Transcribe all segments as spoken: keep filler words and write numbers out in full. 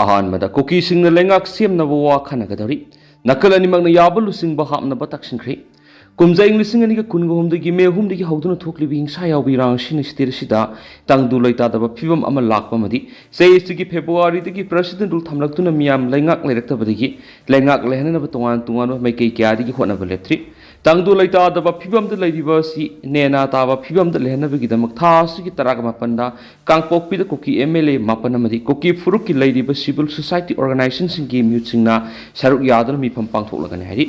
ꯑꯍꯥꯟꯕꯗ ꯀꯨꯀꯤꯁꯤꯡꯅ ꯂꯩꯉꯥꯛ ꯁꯦꯝꯅꯕ ꯋꯥ ꯈꯟꯅꯒꯗꯧꯔꯤ꯫ ꯅꯥꯀꯜ ꯑꯅꯤꯃꯛꯅ ꯌꯥꯕ ꯂꯨꯆꯤꯡꯕ ꯍꯥꯞꯅꯕ ꯇꯛꯁꯤꯟꯈ꯭ꯔꯦ꯫ ꯀꯨꯝꯖꯥ ꯏꯪ ꯂꯤꯁꯤꯡ ꯑꯅꯤꯒ ꯀꯨꯟꯒ ꯍꯨꯝꯗꯣꯏꯒꯤ ꯃꯦ ꯑꯍꯨꯝꯗꯒꯤ ꯍꯧꯗꯨꯅ ꯊꯣꯛꯂꯤꯕ ꯍꯤꯡꯁꯥ ꯌꯥꯎꯕ ꯏꯔꯥꯡ ꯑꯁꯤꯅ state ꯑꯁꯤꯗ ꯇꯪꯗꯨ ꯂꯩꯇꯥꯗꯕ ꯐꯤꯕꯝ ꯑꯃ ꯂꯥꯛꯄ ꯑꯃꯗꯤ ꯆꯍꯤ ꯑꯁꯤꯒꯤ Februaryꯗꯒꯤ President Rule ꯊꯝꯂꯛꯇꯨꯅ ꯃꯤꯌꯥꯝ ꯂꯩꯉꯥꯛ ꯂꯩꯔꯛꯇꯕꯗꯒꯤ ꯂꯩꯉꯥꯛ ꯂꯩꯍꯟꯅꯅꯕ ꯇꯣꯉꯥꯟ ꯇꯣꯉꯥꯟꯕ ꯃꯥꯏꯀꯩ ꯀꯌꯥꯗꯒꯤ ꯍꯣꯠꯅꯕ ꯂꯦꯞꯇ꯭ꯔꯤ꯫ ꯇꯪꯗꯨ ꯂꯩꯇꯥꯗꯕ ꯐꯤꯕꯝꯗ ꯂꯩꯔꯤꯕ ꯑꯁꯤ ꯅꯦꯅꯥ ꯇꯥꯕ ꯐꯤꯕꯝꯗ ꯂꯩꯍꯟꯅꯕꯒꯤꯗꯃꯛ ꯊꯥ ꯑꯁꯤꯒꯤ ꯇꯔꯥꯒ ꯃꯥꯄꯟꯗ ꯀꯥꯡꯄꯣꯛꯄꯤꯗ ꯀꯨꯀꯤ MLA ꯃꯥꯄꯟ ꯑꯃꯗꯤ ꯀꯨꯀꯤ ꯐꯨꯔꯨꯞꯀꯤ ꯂꯩꯔꯤꯕ civil society organizationꯁꯤꯡꯒꯤ ꯃꯤꯍꯨꯠꯁꯤꯡꯅ ꯁꯔꯨꯛ ꯌꯥꯗꯨꯅ ꯃꯤꯐꯝ ꯄꯥꯡꯊꯣꯛꯂꯒꯅꯤ ꯍꯥꯏꯔꯤ꯫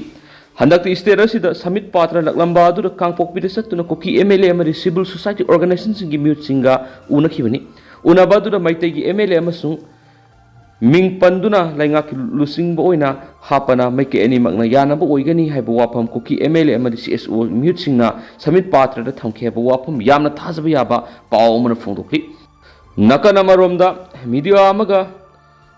ꯍꯟꯗꯛꯇꯤ state ꯑꯁꯤꯗ ꯁꯃꯤꯠ ꯄꯥꯇ꯭ꯔ ꯂꯥꯛꯂꯝꯕ ꯑꯗꯨꯗ ꯀꯥꯡꯄꯣꯛꯄꯤꯗ ꯆꯠꯇꯨꯅ ꯀꯨꯀꯤ MLA ꯑꯃꯗꯤ civil society organizationꯁꯤꯡꯒꯤ ꯃꯤꯍꯨꯠꯁꯤꯡꯒ ꯎꯅꯈꯤꯕꯅꯤ꯫ ꯎꯅꯕ ꯑꯗꯨꯗ ꯃꯩꯇꯩꯒꯤ MLA ꯑꯃꯁꯨꯡ ꯃꯤꯡ ꯄꯟꯗꯨꯅ ꯂꯩꯉꯥꯛꯀꯤ ꯂꯨꯆꯤꯡꯕ ꯑꯣꯏꯅ ꯍꯥꯞꯄꯅ ꯃꯥꯏꯀꯩ ꯑꯅꯤꯃꯛꯅ ꯌꯥꯅꯕ ꯑꯣꯏꯒꯅꯤ ꯍꯥꯏꯕ ꯋꯥꯐꯝ ꯀꯨꯀꯤ MLA ꯑꯃꯗꯤ CSO ꯃꯤꯍꯨꯠꯁꯤꯡꯅ ꯁꯃꯤꯠ ꯄꯥꯇ꯭ꯔꯗ ꯊꯝꯈꯤ ꯍꯥꯏꯕ ꯋꯥꯐꯝ ꯌꯥꯝꯅ ꯊꯥꯖꯕ ꯌꯥꯕ ꯄꯥꯎ ꯑꯃꯅ ꯐꯣꯡꯗꯣꯛꯂꯤ꯫ ꯅꯥꯀꯟ ꯑꯃꯔꯣꯝꯗ media ꯑꯃꯒ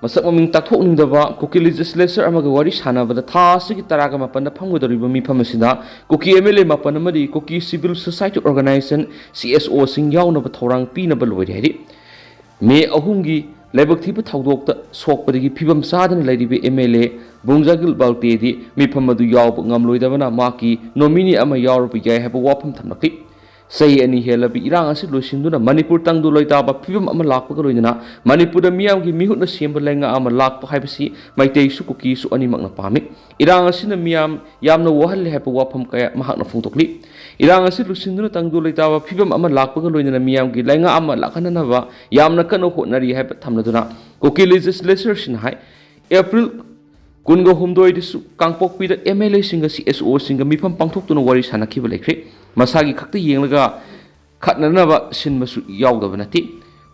ꯃꯁꯛ ꯃꯃꯤꯡ ꯇꯥꯛꯊꯣꯛꯅꯤꯡꯗꯕ ꯀꯨꯀꯤ legislature ꯑꯃꯒ ꯋꯥꯔꯤ ꯁꯥꯟꯅꯕꯗ ꯊꯥ ꯑꯁꯤꯒꯤ ꯇꯔꯥꯒ ꯃꯥꯄꯟꯗ ꯐꯝꯒꯗꯧꯔꯤꯕ ꯃꯤꯐꯝ ꯑꯁꯤꯗ ꯀꯨꯀꯤ MLA ꯃꯥꯄꯟ ꯑꯃꯗꯤ ꯀꯨꯀꯤ civil society organization CSOꯁꯤꯡ ꯌꯥꯎꯅꯕ ꯊꯧꯔꯥꯡ ꯄꯤꯅꯕ ꯂꯣꯏꯔꯦ ꯍꯥꯏꯔꯤ꯫ ꯃꯦ ꯑꯍꯨꯝꯒꯤ ꯂꯥꯏꯕꯛ ꯊꯤꯕ ꯊꯧꯗꯣꯛꯇ ꯁꯣꯛꯄꯗꯒꯤ ꯐꯤꯕꯝ ꯆꯥꯗꯅ ꯂꯩꯔꯤꯕ MLA ꯕꯨꯡꯖꯥꯒꯤꯜ ꯕꯥꯜꯇꯦꯗꯤ ꯃꯤꯐꯝ ꯑꯗꯨ ꯌꯥꯎꯕ ꯉꯝꯂꯣꯏꯗꯕꯅ ꯃꯍꯥꯛꯀꯤ nominee ꯑꯃ ꯌꯥꯎꯔꯕ ꯌꯥꯏ ꯍꯥꯏꯕ ꯋꯥꯐꯝ ꯊꯝꯂꯛꯈꯤ꯫ ꯆꯍꯤ ꯑꯅꯤ ꯍꯦꯜꯂꯕ ꯏꯔꯥꯡ ꯑꯁꯤ ꯂꯣꯏꯁꯤꯟꯗꯨꯅ ꯃꯅꯤꯄꯨꯔ ꯇꯪꯗꯨ ꯂꯩꯇꯥꯕ ꯐꯤꯕꯝ ꯑꯃ ꯂꯥꯛꯄꯒ ꯂꯣꯏꯅꯅ ꯃꯅꯤꯄꯨꯔꯗ ꯃꯤꯌꯥꯝꯒꯤ ꯃꯤꯍꯨꯠꯅ ꯁꯦꯝꯕ ꯂꯩꯉꯥꯛ ꯑꯃ ꯂꯥꯛꯄ ꯍꯥꯏꯕꯁꯤ ꯃꯩꯇꯩꯁꯨ ꯀꯨꯀꯤꯁꯨ ꯑꯅꯤꯃꯛꯅ ꯄꯥꯝꯃꯤ꯫ ꯏꯔꯥꯡ ꯑꯁꯤꯅ ꯃꯤꯌꯥꯝ ꯌꯥꯝꯅ ꯋꯥꯍꯜꯂꯦ ꯍꯥꯏꯕ ꯋꯥꯐꯝ ꯀꯌꯥ ꯃꯍꯥꯛꯅ ꯐꯣꯡꯗꯣꯛꯂꯤ꯫ ꯏꯔꯥꯡ ꯑꯁꯤ ꯂꯣꯏꯁꯤꯟꯗꯨꯅ ꯇꯪꯗꯨ ꯂꯩꯇꯥꯕ ꯐꯤꯕꯝ ꯑꯃ ꯂꯥꯛꯄꯒ ꯂꯣꯏꯅꯅ ꯃꯤꯌꯥꯝꯒꯤ ꯂꯩꯉꯥꯛ ꯑꯃ ꯂꯥꯛꯍꯟꯅꯅꯕ ꯌꯥꯝꯅ ꯀꯟꯅ ꯍꯣꯠꯅꯔꯤ ꯍꯥꯏꯕ ꯊꯝꯂꯗꯨꯅ ꯀꯨꯀꯤ legislatureꯁꯤꯡꯅ ꯍꯥꯏ, April ꯀꯨꯟꯒ ꯍꯨꯝꯗꯣꯏꯗꯁꯨ ꯀꯥꯡꯄꯣꯛꯄꯤꯗ MLAꯁꯤꯡꯒ CSOꯁꯤꯡꯒ ꯃꯤꯐꯝ ꯄꯥꯡꯊꯣꯛꯇꯨꯅ ꯋꯥꯔꯤ ꯁꯥꯟꯅꯈꯤꯕ ꯂꯩꯈ꯭ꯔꯦ꯫ ꯃꯁꯥꯒꯤ ꯈꯛꯇ ꯌꯦꯡꯂꯒ ꯈꯠꯅꯅꯕ ꯁꯤꯟꯕꯁꯨ ꯌꯥꯎꯗꯕ ꯅꯠꯇꯦ꯫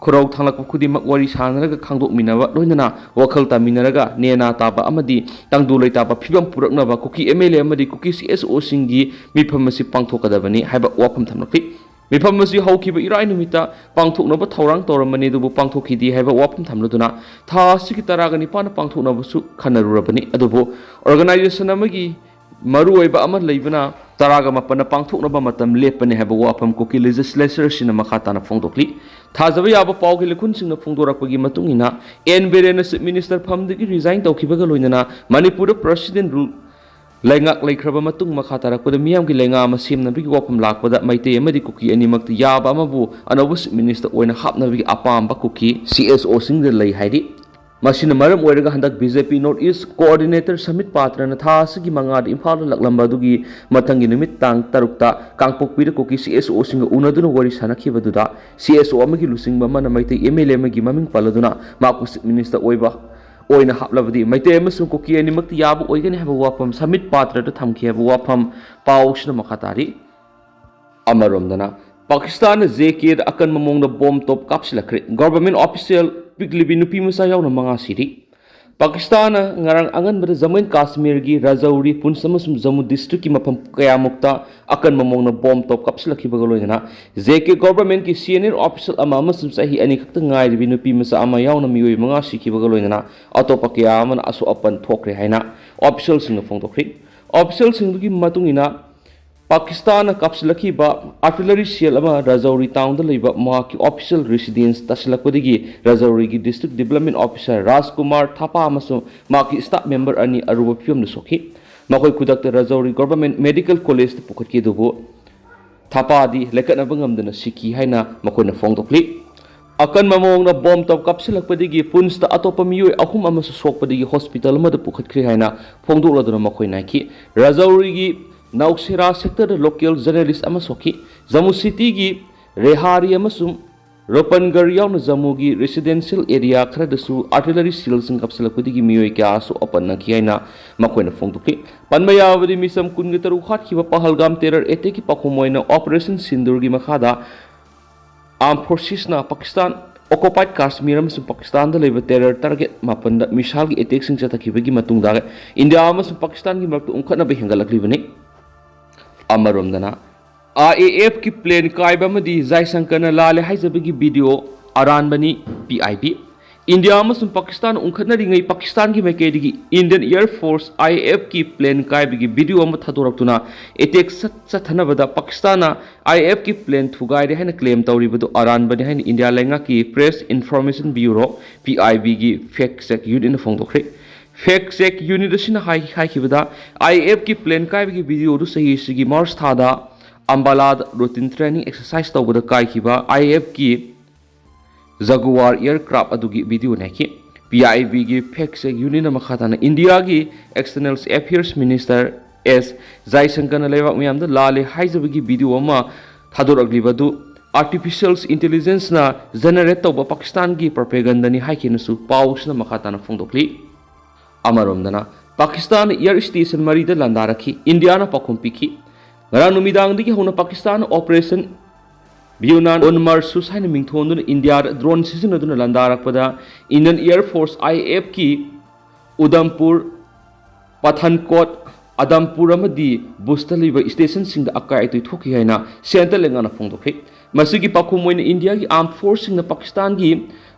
ꯈꯨꯔꯧ ꯊꯥꯡꯂꯛꯄ ꯈꯨꯗꯤꯡꯃꯛ ꯋꯥꯔꯤ ꯁꯥꯟꯅꯔꯒ ꯈꯪꯗꯣꯛꯃꯤꯟꯅꯕ ꯂꯣꯏꯅꯅ ꯋꯥꯈꯜ ꯇꯥꯃꯤꯟꯅꯔꯒ ꯅꯦꯅꯥ ꯇꯥꯕ ꯑꯃꯗꯤ ꯇꯪꯗꯨ ꯂꯩꯇꯥꯕ ꯐꯤꯕꯝ ꯄꯨꯔꯛꯅꯕ ꯀꯨꯀꯤ MLA ꯑꯃꯗꯤ ꯀꯨꯀꯤ CSOꯁꯤꯡꯒꯤ ꯃꯤꯐꯝ ꯑꯁꯤ ꯄꯥꯡꯊꯣꯛꯀꯗꯕꯅꯤ ꯍꯥꯏꯕ ꯋꯥꯐꯝ ꯊꯝꯂꯛꯈꯤ꯫ ꯃꯤꯐꯝ ꯑꯁꯤ ꯍꯧꯈꯤꯕ ꯏꯔꯥꯏ ꯅꯨꯃꯤꯠꯇ ꯄꯥꯡꯊꯣꯛꯅꯕ ꯊꯧꯔꯥꯡ ꯇꯧꯔꯝꯕꯅꯤ, ꯑꯗꯨꯕꯨ ꯄꯥꯡꯊꯣꯛꯈꯤꯗꯦ ꯍꯥꯏꯕ ꯋꯥꯐꯝ ꯊꯝꯂꯗꯨꯅ ꯊꯥ ꯑꯁꯤꯒꯤ ꯇꯔꯥꯒ ꯅꯤꯄꯥꯟꯗ ꯄꯥꯡꯊꯣꯛꯅꯕꯁꯨ ꯈꯟꯅꯔꯨꯔꯕꯅꯤ꯫ ꯑꯗꯨꯕꯨ organization ꯑꯃꯒꯤ ꯃꯔꯨꯑꯣꯏꯕ ꯑꯃ ꯂꯩꯕꯅ ꯇꯔꯥꯒ ꯃꯥꯄꯟꯅ ꯄꯥꯡꯊꯣꯛꯅꯕ ꯃꯇꯝ ꯂꯦꯞꯄꯅꯤ ꯍꯥꯏꯕ ꯋꯥꯐꯝ ꯀꯨꯀꯤ ꯂꯦꯖꯤꯁꯂꯦꯆꯔ ꯑꯁꯤꯅ ꯃꯈꯥ ꯇꯥꯅ ꯐꯣꯡꯗꯣꯛꯂꯤ꯫ ꯊꯥꯖꯕ ꯌꯥꯕ ꯄꯥꯎꯒꯤ ꯂꯤꯈꯨꯟꯁꯤꯡꯅ ꯐꯣꯡꯗꯣꯔꯛꯄꯒꯤ ꯃꯇꯨꯡ ꯏꯟꯅ, ꯑꯦꯟ ꯕꯤꯔꯦꯟꯅ ꯆꯤꯐ ꯃꯤꯅꯤꯁꯇꯔ ꯐꯝꯗꯒꯤ ꯔꯤꯖꯥꯏꯟ ꯇꯧꯈꯤꯕꯒ ꯂꯣꯏꯅꯅ ꯃꯅꯤꯄꯨꯔꯗ ꯄ꯭ꯔꯁꯤꯗꯦꯟ ꯔꯨꯜ ꯂꯩꯉꯥꯛ ꯂꯩꯈ꯭ꯔꯕ ꯃꯇꯨꯡ, ꯃꯈꯥ ꯇꯥꯔꯛꯄꯗ ꯃꯤꯌꯥꯝꯒꯤ ꯂꯩꯉꯥꯛ ꯑꯃ ꯁꯦꯝꯅꯕꯒꯤ ꯋꯥꯐꯝ ꯂꯥꯛꯄꯗ ꯃꯩꯇꯩ ꯑꯃꯗꯤ ꯀꯨꯀꯤ ꯑꯅꯤꯃꯛꯇ ꯌꯥꯕ ꯑꯃꯕꯨ ꯑꯅꯧꯕ ꯆꯤꯐ ꯃꯤꯅꯤꯁꯇꯔ ꯑꯣꯏꯅ ꯍꯥꯞꯅꯕꯒꯤ ꯑꯄꯥꯝꯕ ꯀꯨꯀꯤ ꯁꯤ ꯑꯦꯁ ꯑꯣꯁꯤꯡꯗ ꯂꯩ ꯍꯥꯏꯔꯤ꯫ ꯃꯁꯤꯅ ꯃꯔꯝ ꯑꯣꯏꯔꯒ ꯍꯟꯗꯛ ꯕꯤ ꯖꯦ ꯄꯤ ꯅꯣꯔꯠ ꯏꯁ ꯀꯣꯑꯣꯔꯗꯤꯅꯦꯇꯔ ꯁꯃꯤꯠ ꯄꯥꯇ꯭ꯔꯅ ꯊꯥ ꯑꯁꯤꯒꯤ ꯃꯉꯥꯗ ꯏꯝꯐꯥꯜꯗ ꯂꯥꯛꯂꯝꯕ ꯑꯗꯨꯒꯤ ꯃꯊꯪꯒꯤ ꯅꯨꯃꯤꯠ ꯇꯥꯡ ꯇꯔꯨꯛꯇ ꯀꯥꯡꯄꯣꯛꯄꯤꯗ ꯀꯨꯀꯤ ꯁꯤ ꯑꯦꯁ ꯑꯣꯁꯤꯡꯒ ꯎꯅꯗꯨꯅ ꯋꯥꯔꯤ ꯁꯥꯅꯈꯤꯕꯗꯨꯗ, ꯁꯤ ꯑꯦꯁ ꯑꯣ ꯑꯃꯒꯤ ꯂꯨꯆꯤꯡꯕ ꯑꯃꯅ ꯃꯩꯇꯩ ꯑꯦꯝ ꯑꯦꯜ ꯑꯦ ꯑꯃꯒꯤ ꯃꯃꯤꯡ ꯄꯜꯂꯗꯨꯅ ꯃꯍꯥꯛꯄꯨ ꯆꯤꯐ ꯃꯤꯅꯤꯁꯇꯔ ꯑꯣꯏꯕ ꯑꯣꯏꯅ ꯍꯥꯞꯂꯕꯗꯤ ꯃꯩꯇꯩ ꯑꯃꯁꯨꯡ ꯀꯨꯀꯤ ꯑꯅꯤꯃꯛꯇ ꯌꯥꯕ ꯑꯣꯏꯒꯅꯤ ꯍꯥꯏꯕ ꯋꯥꯐꯝ ꯁꯃꯤꯠ ꯄꯥꯇ꯭ꯔꯗ ꯊꯝꯈꯤ ꯍꯥꯏꯕ ꯋꯥꯐꯝ ꯄꯥꯎꯁꯤꯅ ꯃꯈꯥ ꯇꯥꯔꯤ꯫ ꯑꯃꯔꯣꯝꯗꯅ, ꯄꯥꯀꯤꯁꯇꯥꯟꯅ ꯖꯦ ꯀꯦꯗ ꯑꯀꯟꯕ ꯃꯑꯣꯡꯗ ꯕꯣꯝ ꯇꯣꯞ ꯀꯥꯞꯁꯤꯜꯂꯛꯈ꯭ꯔꯦ꯫ ꯒꯣꯚꯔꯟꯃꯦꯟꯠ ꯑꯣꯐꯤꯁꯤꯌꯦꯜ ꯄꯤꯛꯂꯤꯕꯤ ꯅꯨꯄꯤ ꯃꯆꯥ ꯌꯥꯎꯅ ꯃꯉꯥ ꯁꯤꯔꯤ꯫ ꯄꯥꯀꯤꯁꯇꯥꯟꯅ ꯉꯔꯥꯡ ꯑꯉꯟꯕꯗ ꯖꯝꯃꯨ ꯑꯦꯟ ꯀꯥꯁꯃꯤꯔꯒꯤ ꯔꯥꯖꯧꯔꯤ, ꯄꯨꯟꯁ ꯑꯃꯁꯨꯡ ꯖꯝꯃꯨ ꯗꯤꯁꯇ꯭ꯔꯤꯛꯀꯤ ꯃꯐꯝ ꯀꯌꯥꯃꯨꯛꯇ ꯑꯀꯟꯕ ꯃꯑꯣꯡꯗ ꯕꯣꯝ ꯇꯣꯞ ꯀꯥꯞꯁꯤꯜꯂꯛꯈꯤꯕꯒ ꯂꯣꯏꯅꯅ ꯖꯦ ꯀꯦ ꯒꯣꯚꯔꯟꯃꯦꯟꯠꯀꯤ ꯁꯤ ꯑꯦꯟ ꯑꯦꯜ ꯑꯣꯐꯤꯁꯤꯌꯦꯜ ꯑꯃ ꯑꯃꯁꯨꯡ ꯆꯍꯤ ꯑꯅꯤꯈꯛꯇ ꯉꯥꯏꯔꯤꯕꯤ ꯅꯨꯄꯤ ꯃꯆꯥ ꯑꯃ ꯌꯥꯎꯅ ꯃꯤꯑꯣꯏ ꯃꯉꯥ ꯁꯤꯈꯤꯕꯒ ꯂꯣꯏꯅꯅ ꯑꯇꯣꯞꯄ ꯀꯌꯥ ꯑꯃꯅ ꯑꯁꯣꯛ ꯑꯄꯟ ꯊꯣꯛꯈ꯭ꯔꯦ ꯍꯥꯏꯅ ꯑꯣꯐꯤꯁꯤꯌꯦꯜꯁꯤꯡꯅ ꯐꯣꯡꯗꯣꯛꯈ꯭ꯔꯤ꯫ ꯑꯣꯐꯤꯁꯤꯌꯦꯜꯁꯤꯡꯗꯨꯒꯤ ꯃꯇꯨꯡ ꯏꯟꯅ, ꯄꯥꯀꯤꯁꯇꯥꯟꯅ ꯀꯥꯞꯁꯤꯜꯂꯛꯈꯤꯕ ꯑꯥꯔꯇꯤꯂꯔꯤ ꯁꯦꯜ ꯑꯃ ꯔꯥꯖꯧꯔꯤ ꯇꯥꯎꯟꯗ ꯂꯩꯕ ꯃꯍꯥꯛꯀꯤ ꯑꯣꯐꯤꯁꯤꯌꯦꯜ ꯔꯦꯁꯤꯗꯦꯟꯁ ꯇꯥꯁꯤꯜꯂꯛꯄꯗꯒꯤ ꯔꯥꯖꯧꯔꯤꯒꯤ district development officer Rajkumar Thapa ꯑꯃꯁꯨꯡ ꯃꯍꯥꯛꯀꯤ ꯁ꯭ꯇꯥꯐ ꯃꯦꯝꯕꯔ ꯑꯅꯤ ꯑꯔꯨꯕ ꯐꯤꯚꯝꯗ ꯁꯣꯛꯈꯤ꯫ ꯃꯈꯣꯏ ꯈꯨꯗꯛꯇ ꯔꯥꯖꯧꯔꯤ ꯒꯣꯚꯔꯟꯃꯦꯟꯠ ꯃꯦꯗꯤꯀꯦꯜ ꯀꯣꯂꯦꯖꯇ ꯄꯨꯈꯠꯈꯤ, ꯑꯗꯨꯕꯨ ꯊꯥꯄꯥꯗꯤ ꯂꯩꯈꯠꯅꯕ ꯉꯝꯗꯅ ꯁꯤꯈꯤ ꯍꯥꯏꯅ ꯃꯈꯣꯏꯅ ꯐꯣꯡꯗꯣꯛꯂꯤ꯫ ꯑꯀꯟꯕ ꯃꯑꯣꯡꯗ ꯕꯣꯝ ꯇꯣꯞ ꯀꯥꯞꯁꯤꯜꯂꯛꯄꯗꯒꯤ ꯄꯨꯟꯁꯇ ꯑꯇꯣꯞꯄ ꯃꯤꯑꯣꯏ ꯑꯍꯨꯝ ꯑꯃꯁꯨ ꯁꯣꯛꯄꯗꯒꯤ ꯍꯣꯁꯄꯤꯇꯥꯜ ꯑꯃꯗ ꯄꯨꯈꯠꯈ꯭ꯔꯦ ꯍꯥꯏꯅ ꯐꯣꯡꯗꯣꯛꯂꯗꯨꯅ ꯃꯈꯣꯏ ꯅꯥꯏꯈꯤ꯫ ꯔꯥꯖꯧꯔꯤꯒꯤ ꯅꯧꯁꯦꯔꯥ ꯁꯦꯛꯇꯔꯗ ꯂꯣꯀꯦꯜ ꯖꯔꯅꯦꯂꯤꯁ ꯑꯃ ꯁꯣꯛꯈꯤ꯫ ꯖꯝꯃꯨ ꯁꯤꯇꯤꯒꯤ ꯔꯦꯍꯥꯔꯤ ꯑꯃꯁꯨꯡ ꯔꯣꯄꯟꯒꯔ ꯌꯥꯎꯅ ꯖꯝꯃꯨꯒꯤ ꯔꯦꯁꯤꯗꯦꯟꯁꯤꯌꯦꯜ ꯑꯦꯔꯤꯌꯥ ꯈꯔꯗꯁꯨ ꯑꯥꯔꯇꯤꯂꯔꯤ ꯁꯦꯜꯁꯤꯡ ꯀꯥꯞꯁꯤꯜꯂꯛꯄꯗꯒꯤ ꯃꯤꯑꯣꯏ ꯀꯌꯥ ꯑꯁꯣꯛ ꯑꯄꯟ ꯅꯪꯈꯤ ꯍꯥꯏꯅ ꯃꯈꯣꯏꯅ ꯐꯣꯡꯗꯣꯛꯈꯤ꯫ ꯄꯟꯕ ꯌꯥꯕꯗꯤ, ꯃꯤꯆꯝ ꯀꯨꯟꯒ ꯇꯔꯨꯛ ꯍꯥꯠꯈꯤꯕ ꯄꯍꯜꯒꯥꯝ ꯇꯦꯔꯔ ꯑꯦꯇꯦꯛꯀꯤ ꯄꯥꯎꯈꯨꯝ ꯑꯣꯏꯅ ꯑꯣꯄꯔꯦꯁꯟ ꯁꯤꯟꯗꯨꯔꯒꯤ ꯃꯈꯥꯗ ꯑꯥꯔꯝ ꯐꯣꯔꯁꯦꯁꯅ ꯄꯥꯀꯤꯁꯇꯥꯟ ꯑꯣꯀꯨꯄꯥꯏꯗ ꯀꯥꯁꯃꯤꯔ ꯑꯃꯁꯨꯡ ꯄꯥꯀꯤꯁꯇꯥꯟꯗ ꯂꯩꯕ ꯇꯦꯔꯔ ꯇꯥꯔꯒꯦꯠ ꯃꯥꯄꯟꯗ ꯃꯤꯁꯥꯏꯜꯒꯤ ꯑꯦꯇꯦꯛꯁꯤꯡ ꯆꯠꯊꯈꯤꯕꯒꯤ ꯃꯇꯨꯡꯗ ꯏꯟꯗꯤꯌꯥ ꯑꯃꯁꯨꯡ ꯄꯥꯀꯤꯁꯇꯥꯟꯒꯤ ꯃꯔꯛꯇ ꯎꯪꯈꯠꯅꯕ ꯍꯦꯟꯒꯠꯂꯛꯂꯤꯕꯅꯤ꯫ ꯑꯃꯔꯣꯝꯗꯅ, ꯑꯥꯏ ꯑꯦ ꯑꯦꯐꯀꯤ ꯄ꯭ꯂꯦꯟ ꯀꯥꯏꯕ ꯑꯃꯗꯤ ꯖꯥꯏꯁꯪꯀꯔꯅ ꯂꯥꯜꯂꯦ ꯍꯥꯏꯖꯕꯒꯤ ꯚꯤꯗꯤꯑꯣ ꯑꯔꯥꯟꯕꯅꯤ, ꯄꯤ ꯑꯥꯏ ꯕꯤ꯫ ꯏꯟꯗꯤꯌꯥ ꯑꯃꯁꯨꯡ ꯄꯥꯀꯤꯁꯇꯥꯟ ꯎꯪꯈꯠꯅꯔꯤꯉꯩ ꯄꯥꯀꯤꯁꯇꯥꯟꯒꯤ ꯃꯥꯏꯀꯩꯗꯒꯤ ꯏꯟꯗꯤꯌꯟ ꯑꯦꯌꯔ ꯐꯣꯔꯁ, IAF ꯀꯤ ꯄ꯭ꯂꯦꯟ ꯀꯥꯏꯕꯒꯤ ꯚꯤꯗꯤꯑꯣ ꯑꯃ ꯊꯥꯗꯣꯔꯛꯇꯨꯅ ꯑꯦꯇꯦꯛ ꯆꯠ-, ꯆꯠꯊꯅꯕꯗ ꯄꯥꯀꯤꯁꯇꯥꯟꯅ IAF ꯀꯤ ꯄ꯭ꯂꯦꯟ ꯊꯨꯒꯥꯏꯔꯦ ꯍꯥꯏꯅ ꯀ꯭ꯂꯦꯝ ꯇꯧꯔꯤꯕꯗꯨ ꯑꯔꯥꯟꯕꯅꯤ ꯍꯥꯏꯅ ꯏꯟꯗꯤꯌꯥ ꯂꯩꯉꯥꯛꯀꯤ ꯄ꯭ꯔꯦꯁ ꯏꯟꯐꯣꯔꯃꯦꯁꯟ ꯕ꯭ꯌꯨꯔꯣ, PIB ꯒꯤ ꯐꯦꯛ ꯆꯦꯛ ꯌꯨꯅꯤꯠꯅ ꯐꯣꯡꯗꯣꯛꯈ꯭ꯔꯦ꯫ ꯐꯦꯛ ꯆꯦꯛ ꯌꯨꯅꯤꯠ ꯑꯁꯤꯅ ꯍꯥꯏ-, ꯍꯥꯏꯈꯤꯕꯗ, IAF ꯀꯤ ꯄ꯭ꯂꯦꯟ ꯀꯥꯏꯕꯒꯤ ꯚꯤꯗꯤꯑꯣꯗꯨ ꯆꯍꯤ ꯑꯁꯤꯒꯤ ꯃꯥꯔꯆ ꯊꯥꯗ ꯑꯝꯕꯥꯂꯥꯗ ꯔꯨꯇꯤꯟ ꯇ꯭ꯔꯦꯅꯤꯡ ꯑꯦꯛꯁꯔꯁꯥꯏꯁ ꯇꯧꯕꯗ ꯀꯥꯏꯈꯤꯕ IAF ꯀꯤ Jaguar aircraft ꯑꯗꯨꯒꯤ ꯚꯤꯗꯤꯑꯣꯅꯤ ꯍꯥꯏꯈꯤ꯫ PIB ꯒꯤ ꯐꯦꯛ ꯆꯦꯛ ꯌꯨꯅꯤꯠꯅ ꯃꯈꯥ ꯇꯥꯅ ꯏꯟꯗꯤꯌꯥꯒꯤ ꯑꯦꯛꯁꯇꯔꯅꯦꯜ ꯑꯦꯐꯤꯌꯔꯁ ꯃꯤꯅꯤꯁꯇꯔ ꯑꯦꯁ ꯖꯥꯏꯁꯪꯀꯔꯅ ꯂꯩꯕꯥꯛ ꯃꯤꯌꯥꯝꯗ ꯂꯥꯜꯂꯦ ꯍꯥꯏꯖꯕꯒꯤ ꯚꯤꯗꯤꯑꯣ ꯑꯃ ꯊꯥꯗꯣꯔꯛꯂꯤꯕ ꯑꯗꯨ ꯑꯥꯔꯇꯤꯐꯤꯁꯤꯌꯦꯜ ꯏꯟꯇꯦꯂꯤꯖꯦꯟꯁꯅ ꯖꯦꯅꯦꯔꯦꯠ ꯇꯧꯕ ꯄꯥꯀꯤꯁꯇꯥꯟꯒꯤ ꯄ꯭ꯔꯣꯄꯦꯒꯟꯗꯅꯤ ꯍꯥꯏꯈꯤꯅꯁꯨ ꯄꯥꯎꯁꯤꯅ ꯃꯈꯥ ꯇꯥꯅ ꯐꯣꯡꯗꯣꯛꯂꯤ꯫ ꯑꯃꯔꯣꯝꯗꯅ, ꯄꯥꯀꯤꯁꯇꯥꯟ ꯑꯦꯌꯔ ꯁ꯭ꯇꯦꯁꯟ ꯃꯔꯤꯗ ꯂꯥꯟꯗꯥꯔꯛꯈꯤ, ꯏꯟꯗꯤꯌꯥꯅ ꯄꯥꯎꯈꯨꯝ ꯄꯤꯈꯤ꯫ ꯉꯔꯥꯡ ꯅꯨꯃꯤꯗꯥꯡꯗꯒꯤ ꯍꯧꯅ ꯄꯥꯀꯤꯁꯇꯥꯟ ꯑꯣꯄꯔꯦꯁꯟ ꯕꯤꯌꯨꯅꯥꯟ ꯑꯣꯟ ꯃꯔꯁꯨꯁ ꯍꯥꯏꯅ ꯃꯤꯡꯊꯣꯟꯗꯨꯅ ꯏꯟꯗꯤꯌꯥꯗ ꯗ꯭ꯔꯣꯟ ꯁꯤꯖꯤꯟꯅꯗꯨꯅ ꯂꯥꯟꯗꯥꯔꯛꯄꯗ ꯏꯟꯗꯤꯌꯟ ꯑꯦꯌꯔ ꯐꯣꯔꯁ, IAF ꯀꯤ ꯎꯗꯝꯄꯨꯔ, ꯄꯊꯟꯀꯣꯠ, ꯑꯗꯝꯄꯨꯔ ꯑꯃꯗꯤ ꯕꯨꯁꯇ ꯂꯩꯕ ꯁ꯭ꯇꯦꯁꯟꯁꯤꯡꯗ ꯑꯀꯥꯏ ꯑꯇꯣꯏ ꯊꯣꯛꯈꯤ ꯍꯥꯏꯅ ꯁꯦꯟꯇ꯭ꯔꯦꯜ ꯂꯩꯉꯥꯛꯅ ꯐꯣꯡꯗꯣꯛꯈꯤ꯫ ꯃꯁꯤꯒꯤ ꯄꯥꯎꯈꯨꯝ ꯑꯣꯏꯅ ꯏꯟꯗꯤꯌꯥꯒꯤ ꯑꯥꯔꯝ ꯐꯣꯔꯁꯁꯤꯡꯅ ꯄꯥꯀꯤꯁꯇꯥꯟꯒꯤ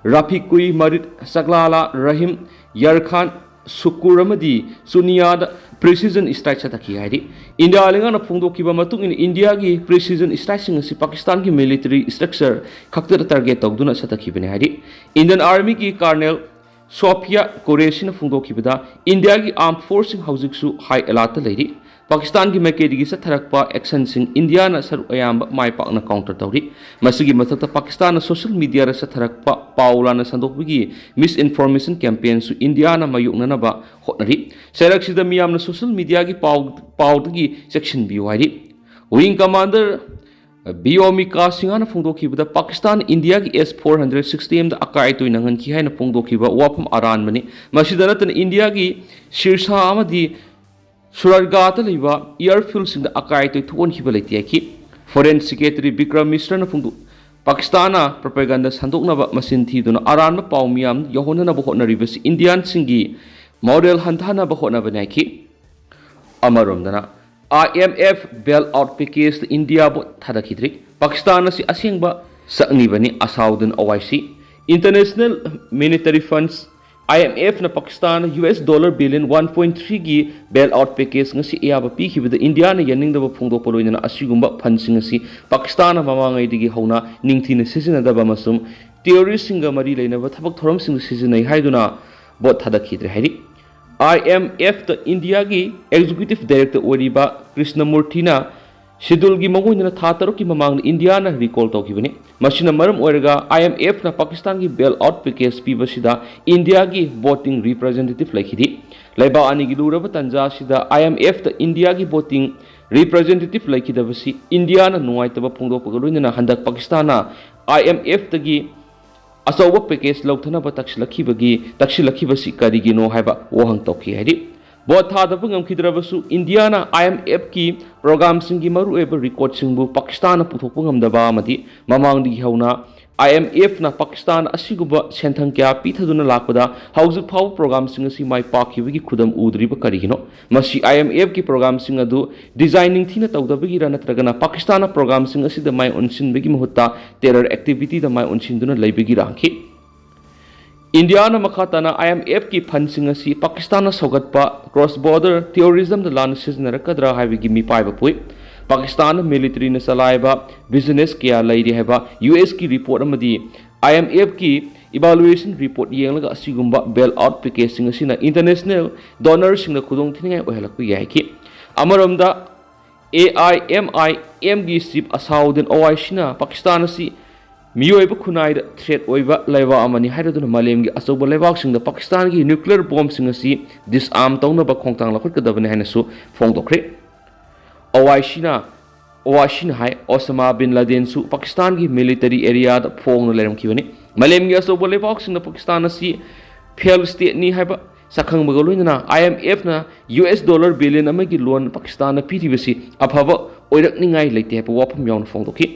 ꯔꯥꯐꯤꯀꯨꯏ, ꯃꯔꯤꯠ, ꯆꯒꯂꯥꯂꯥ, ꯔꯍꯤꯝ, ꯌꯥꯔꯈꯥꯟ, ꯁꯨꯀꯨꯔ ꯑꯃꯗꯤ ꯆꯨꯅꯤꯌꯥꯗ ꯄ꯭ꯔꯤꯁꯤꯖꯟ ꯁ꯭ꯇ꯭ꯔꯥꯏꯛ ꯆꯠꯊꯈꯤ ꯍꯥꯏꯔꯤ꯫ ꯏꯟꯗꯤꯌꯥ ꯂꯩꯉꯥꯛꯅ ꯐꯣꯡꯗꯣꯛꯈꯤꯕ ꯃꯇꯨꯡ ꯏꯟꯅ ꯏꯟꯗꯤꯌꯥꯒꯤ ꯄ꯭ꯔꯤꯁꯤꯖꯟ ꯁ꯭ꯇ꯭ꯔꯥꯏꯛꯁꯤꯡ ꯑꯁꯤ ꯄꯥꯀꯤꯁꯇꯥꯟꯒꯤ ꯃꯤꯂꯤꯇꯔꯤ ꯁ꯭ꯇ꯭ꯔꯛꯆꯔ ꯈꯛꯇꯗ ꯇꯥꯔꯒꯦꯠ ꯇꯧꯗꯨꯅ ꯆꯠꯊꯈꯤꯕꯅꯤ ꯍꯥꯏꯔꯤ꯫ ꯏꯟꯗꯤꯌꯟ ꯑꯥꯔꯃꯤꯒꯤ ꯀꯔꯅꯦꯜ ꯁꯣꯐꯤꯌꯥ ꯀꯨꯔꯦꯁꯤꯅ ꯐꯣꯡꯗꯣꯛꯈꯤꯕꯗ, ꯏꯟꯗꯤꯌꯥꯒꯤ ꯑꯥꯔꯝ ꯐꯣꯔꯁꯁꯤꯡ ꯍꯧꯖꯤꯛꯁꯨ ꯍꯥꯏ ꯑꯦꯂꯥꯔꯠꯇ ꯂꯩꯔꯤ꯫ ꯄꯥꯀꯤꯁꯇꯥꯟꯒꯤ ꯃꯥꯏꯀꯩꯗꯒꯤ ꯆꯠꯊꯔꯛꯄ ꯑꯦꯛꯁꯟꯁꯤꯡ ꯏꯟꯗꯤꯌꯥꯅ ꯁꯔꯨꯛ ꯑꯌꯥꯝꯕ ꯃꯥꯏ ꯄꯥꯛꯅ ꯀꯥꯎꯟꯇꯔ ꯇꯧꯔꯤ꯫ ꯃꯁꯤꯒꯤ ꯃꯊꯛꯇ ꯄꯥꯀꯤꯁꯇꯥꯟꯅ ꯁꯣꯁꯤꯌꯦꯜ ꯃꯤꯗꯤꯌꯥꯗ ꯆꯠꯊꯔꯛꯄ ꯄꯥꯎ ꯂꯥꯟꯅ ꯁꯟꯗꯣꯛꯄꯒꯤ ꯃꯤꯁ ꯏꯟꯐꯣꯔꯃꯦꯁꯟ ꯀꯦꯝꯄꯦꯟꯁꯨ ꯏꯟꯗꯤꯌꯥꯅ ꯃꯥꯌꯣꯛꯅꯅꯕ ꯍꯣꯠꯅꯔꯤ꯫ ꯆꯩꯔꯛꯁꯤꯗ ꯃꯤꯌꯥꯝꯅ ꯁꯣꯁꯤꯌꯦꯜ ꯃꯤꯗꯤꯌꯥꯒꯤ ꯄꯥꯎ, ꯄꯥꯎꯗꯒꯤ ꯆꯦꯛꯁꯤꯟꯕꯤꯌꯨ ꯍꯥꯏꯔꯤ꯫ ꯋꯤꯡ ꯀꯃꯥꯟꯗꯔ ꯕꯤꯌꯣꯃꯤꯀꯥ ꯁꯤꯡꯍꯅ ꯐꯣꯡꯗꯣꯛꯈꯤꯕꯗ, ꯄꯥꯀꯤꯁꯇꯥꯟ ꯏꯟꯗꯤꯌꯥꯒꯤ ꯑꯦꯁ ꯐꯣꯔ ꯍꯟꯗ꯭ꯔꯦꯠ ꯁꯤꯁꯇꯦꯝꯗ ꯑꯀꯥꯏ ꯑꯇꯣꯏ ꯅꯪꯍꯟꯈꯤ ꯍꯥꯏꯅ ꯐꯣꯡꯗꯣꯛꯈꯤꯕ ꯋꯥꯐꯝ ꯑꯔꯥꯟꯕꯅꯤ꯫ ꯃꯁꯤꯗ ꯅꯠꯇꯅ ꯏꯟꯗꯤꯌꯥꯒꯤ ꯁꯤꯔꯁꯥ ꯑꯃꯗꯤ ꯁꯨꯔꯔꯒꯥꯠꯇ ꯂꯩꯕ ꯑꯦꯌꯔꯐꯤꯜꯁꯤꯡꯗ ꯑꯀꯥꯏ ꯑꯇꯣꯏ ꯊꯣꯛꯍꯟꯈꯤꯕ ꯂꯩꯇꯦ ꯍꯥꯏꯈꯤ꯫ ꯐꯣꯔꯦꯟ ꯁꯦꯀ꯭ꯔꯦꯇꯔꯤ ꯕꯤꯀ꯭ꯔꯝ ꯃꯤꯁ꯭ꯔꯅ ꯐꯣꯡꯗꯣꯛ-, ꯄꯥꯀꯤꯁꯇꯥꯟꯅ ꯄ꯭ꯔꯣꯄꯦꯒꯟꯗ ꯁꯟꯗꯣꯛꯅꯕ ꯃꯆꯤꯟ ꯊꯤꯗꯨꯅ ꯑꯔꯥꯟꯕ ꯄꯥꯎ ꯃꯤꯌꯥꯝ ꯌꯧꯍꯟꯅꯅꯕ ꯍꯣꯠꯅꯔꯤꯕꯁꯤ ꯏꯟꯗꯤꯌꯥꯟꯁꯤꯡꯒꯤ ꯃꯣꯔꯦꯜ ꯍꯟꯊꯍꯟꯅꯕ ꯍꯣꯠꯅꯕꯅꯤ ꯍꯥꯏꯈꯤ꯫ ꯑꯃꯔꯣꯝꯗꯅ, IMF bailout package ꯏꯟꯗꯤꯌꯥꯕꯨ ꯊꯥꯗꯈꯤꯗ꯭ꯔꯤ꯫ ꯄꯥꯀꯤꯁꯇꯥꯟ ꯑꯁꯤ ꯑꯁꯦꯡꯕ ꯁꯛꯅꯤꯕꯅꯤ, ꯑꯁꯥꯎꯗꯤꯟ ꯑꯣꯋꯥꯏꯁꯤ꯫ International Monetary Funds, IMF ꯅ ꯄꯥꯀꯤꯁꯇꯥꯟꯗ US dollar billion one point three ꯒꯤ bail out package ꯉꯁꯤ ꯑꯌꯥꯕ ꯄꯤꯈꯤꯕꯗ ꯏꯟꯗꯤꯌꯥꯅ ꯌꯥꯅꯤꯡꯗꯕ ꯐꯣꯡꯗꯣꯛꯄ ꯂꯣꯏꯅꯅ ꯑꯁꯤꯒꯨꯝꯕ ꯐꯟꯁꯤꯡ ꯑꯁꯤ ꯄꯥꯀꯤꯁꯇꯥꯟꯅ ꯃꯃꯥꯡꯉꯩꯗꯒꯤ ꯍꯧꯅ ꯅꯤꯡꯊꯤꯅ ꯁꯤꯖꯤꯟꯅꯗꯕ ꯑꯃꯁꯨꯡ ꯇꯦꯔꯣꯔꯤꯁꯁꯤꯡꯒ ꯃꯔꯤ ꯂꯩꯅꯕ ꯊꯕꯛ ꯊꯧꯔꯝꯁꯤꯡꯗ ꯁꯤꯖꯤꯟꯅꯩ ꯍꯥꯏꯗꯨꯅ ꯚꯣꯠ ꯊꯥꯗꯈꯤꯗ꯭ꯔꯦ ꯍꯥꯏꯔꯤ꯫ IMF ꯇ ꯏꯟꯗꯤꯌꯥꯒꯤ executive director ꯑꯣꯏꯔꯤꯕ ꯀ꯭ꯔꯤꯁꯅꯃꯨꯔꯊꯤꯅ ꯁꯤꯗꯨꯜꯒꯤ ꯃꯒꯨꯟꯗꯨꯅ ꯊꯥ ꯇꯔꯨꯛꯀꯤ ꯃꯃꯥꯡꯗ ꯏꯟꯗꯤꯌꯥꯅ recall ꯇꯧꯈꯤꯕꯅꯤ꯫ ꯃꯁꯤꯅ ꯃꯔꯝ ꯑꯣꯏꯔꯒ IMF ꯅ ꯄꯥꯀꯤꯁꯇꯥꯟꯒꯤ bail out package ꯄꯤꯕꯁꯤꯗ ꯏꯟꯗꯤꯌꯥꯒꯤ voting representative ꯂꯩꯈꯤꯗꯦ꯫ ꯂꯩꯕꯥꯛ ꯑꯅꯤꯒꯤ ꯂꯨꯔꯕ ꯇꯥꯟꯖꯥ ꯑꯁꯤꯗ IMF ꯇ ꯏꯟꯗꯤꯌꯥꯒꯤ voting representative ꯂꯩꯈꯤꯗꯕꯁꯤ ꯏꯟꯗꯤꯌꯥꯅ ꯅꯨꯡꯉꯥꯏꯇꯕ ꯐꯣꯡꯗꯣꯛꯄꯒ ꯂꯣꯏꯅꯅ ꯍꯟꯗꯛ ꯄꯥꯀꯤꯁꯇꯥꯟꯅ IMF ꯇꯒꯤ ꯑꯆꯧꯕ package ꯂꯧꯊꯅꯕ ꯇꯛꯁꯤꯜꯂꯛꯈꯤꯕꯒꯤ, ꯇꯛꯁꯤꯜꯂꯛꯈꯤꯕꯁꯤ ꯀꯔꯤꯒꯤꯅꯣ ꯍꯥꯏꯕ ꯋꯥꯍꯪ ꯇꯧꯈꯤ ꯍꯥꯏꯔꯤ꯫ ꯚꯣꯠ ꯊꯥꯗꯕ ꯉꯝꯈꯤꯗ꯭ꯔꯕꯁꯨ ꯏꯟꯗꯤꯌꯥꯅ IMF ꯀꯤ programꯁꯤꯡꯒꯤ ꯃꯔꯨꯑꯣꯏꯕ recordꯁꯤꯡꯕꯨ ꯄꯥꯀꯤꯁꯇꯥꯟꯅ ꯄꯨꯊꯣꯛꯄ ꯉꯝꯗꯕ ꯑꯃꯗꯤ ꯃꯃꯥꯡꯗꯒꯤ ꯍꯧꯅ IMF ꯅ ꯄꯥꯀꯤꯁꯇꯥꯟ ꯑꯁꯤꯒꯨꯝꯕ ꯁꯦꯟꯊꯪ ꯀꯌꯥ ꯄꯤꯊꯗꯨꯅ ꯂꯥꯛꯄꯗ ꯍꯧꯖꯤꯛ ꯐꯥꯎꯕ programꯁꯤꯡ ꯑꯁꯤ ꯃꯥꯏ ꯄꯥꯛꯈꯤꯕꯒꯤ ꯈꯨꯗꯝ ꯎꯗ꯭ꯔꯤꯕ ꯀꯔꯤꯒꯤꯅꯣ? ꯃꯁꯤ IMF ꯀꯤ programꯁꯤꯡ ꯑꯗꯨ design ꯅꯤꯡꯊꯤꯅ ꯇꯧꯗꯕꯒꯤꯔ ꯅꯠꯇ꯭ꯔꯒꯅ ꯄꯥꯀꯤꯁꯇꯥꯟꯅ programꯁꯤꯡ ꯑꯁꯤꯗ ꯃꯥꯏ ꯑꯣꯟꯁꯤꯟꯕꯒꯤ ꯃꯍꯨꯠꯇ terror activityꯗ ꯃꯥꯏ ꯑꯣꯟꯁꯤꯟꯗꯨꯅ ꯂꯩꯕꯒꯤꯔ ꯍꯪꯈꯤ꯫ ꯏꯟꯗꯤꯌꯥꯅ ꯃꯈꯥ ꯇꯥꯅ IMF ꯀꯤ fundꯁꯤꯡ ꯑꯁꯤ ꯄꯥꯀꯤꯁꯇꯥꯟꯅ ꯁꯧꯒꯠꯄ cross border terrorismꯗ ꯂꯥꯟꯅ ꯁꯤꯖꯤꯟꯅꯔꯛꯀꯗ꯭ꯔꯥ ꯍꯥꯏꯕꯒꯤ ꯃꯤꯄꯥꯏꯕ ꯄꯨꯏ꯫ ꯄꯥꯀꯤꯁꯇꯥꯟ militaryꯅ ꯆꯂꯥꯏꯕ business ꯀꯌꯥ ꯂꯩꯔꯤ ꯍꯥꯏꯕ US ꯀꯤ report ꯑꯃꯗꯤ IMF ꯀꯤ evaluation report ꯌꯦꯡꯂꯒ ꯑꯁꯤꯒꯨꯝꯕ bail out packageꯁꯤꯡ ꯑꯁꯤꯅ international donorꯁꯤꯡꯗ ꯈꯨꯗꯣꯡꯊꯤꯅꯤꯡꯉꯥꯏ ꯑꯣꯏꯍꯜꯂꯛꯄ ꯌꯥꯏ ꯍꯥꯏꯈꯤ꯫ ꯑꯃꯔꯣꯝꯗ, AIMIM ꯒꯤ chief ꯑꯁꯥꯎꯗꯤꯟ ꯑꯣꯋꯥꯏꯁꯤꯅ ꯄꯥꯀꯤꯁꯇꯥꯟ ꯑꯁꯤ ꯃꯤꯑꯣꯏꯕ ꯈꯨꯟꯅꯥꯏꯗ threat ꯑꯣꯏꯕ ꯂꯩꯕꯥꯛ ꯑꯃꯅꯤ ꯍꯥꯏꯔꯗꯨꯅ ꯃꯥꯂꯦꯝꯒꯤ ꯑꯆꯧꯕ ꯂꯩꯕꯥꯛꯁꯤꯡꯗ ꯄꯥꯀꯤꯁꯇꯥꯟꯒꯤ nuclear bombꯁꯤꯡ ꯑꯁꯤ disarm ꯇꯧꯅꯕ ꯈꯣꯡꯊꯥꯡ ꯂꯧꯈꯠꯀꯗꯕꯅꯤ ꯍꯥꯏꯅꯁꯨ ꯐꯣꯡꯗꯣꯛꯈ꯭ꯔꯦ꯫ ꯑꯣꯋꯥꯏꯁꯤꯅ, ꯑꯣꯋꯥꯏꯁꯤꯅ ꯍꯥꯏ, ꯑꯣꯁꯥꯃꯥ ꯕꯤꯟ ꯂꯥꯗꯦꯟꯁꯨ ꯄꯥꯀꯤꯁꯇꯥꯟꯒꯤ military areaꯗ ꯐꯣꯡꯅ ꯂꯩꯔꯝꯈꯤꯕꯅꯤ꯫ ꯃꯥꯂꯦꯝꯒꯤ ꯑꯆꯧꯕ ꯂꯩꯕꯥꯛꯁꯤꯡꯅ ꯄꯥꯀꯤꯁꯇꯥꯟ ꯑꯁꯤ failed stateꯅꯤ ꯍꯥꯏꯕ ꯁꯛꯈꯪꯕꯒ ꯂꯣꯏꯅꯅ IMFꯅ US dollar billion ꯑꯃꯒꯤ loan ꯄꯥꯀꯤꯁꯇꯥꯟꯗ ꯄꯤꯔꯤꯕꯁꯤ ꯑꯐꯕ ꯑꯣꯏꯔꯛꯅꯤꯡꯉꯥꯏ ꯂꯩꯇꯦ ꯍꯥꯏꯕ ꯋꯥꯐꯝ ꯌꯥꯎꯅ ꯐꯣꯡꯗꯣꯛꯈꯤ꯫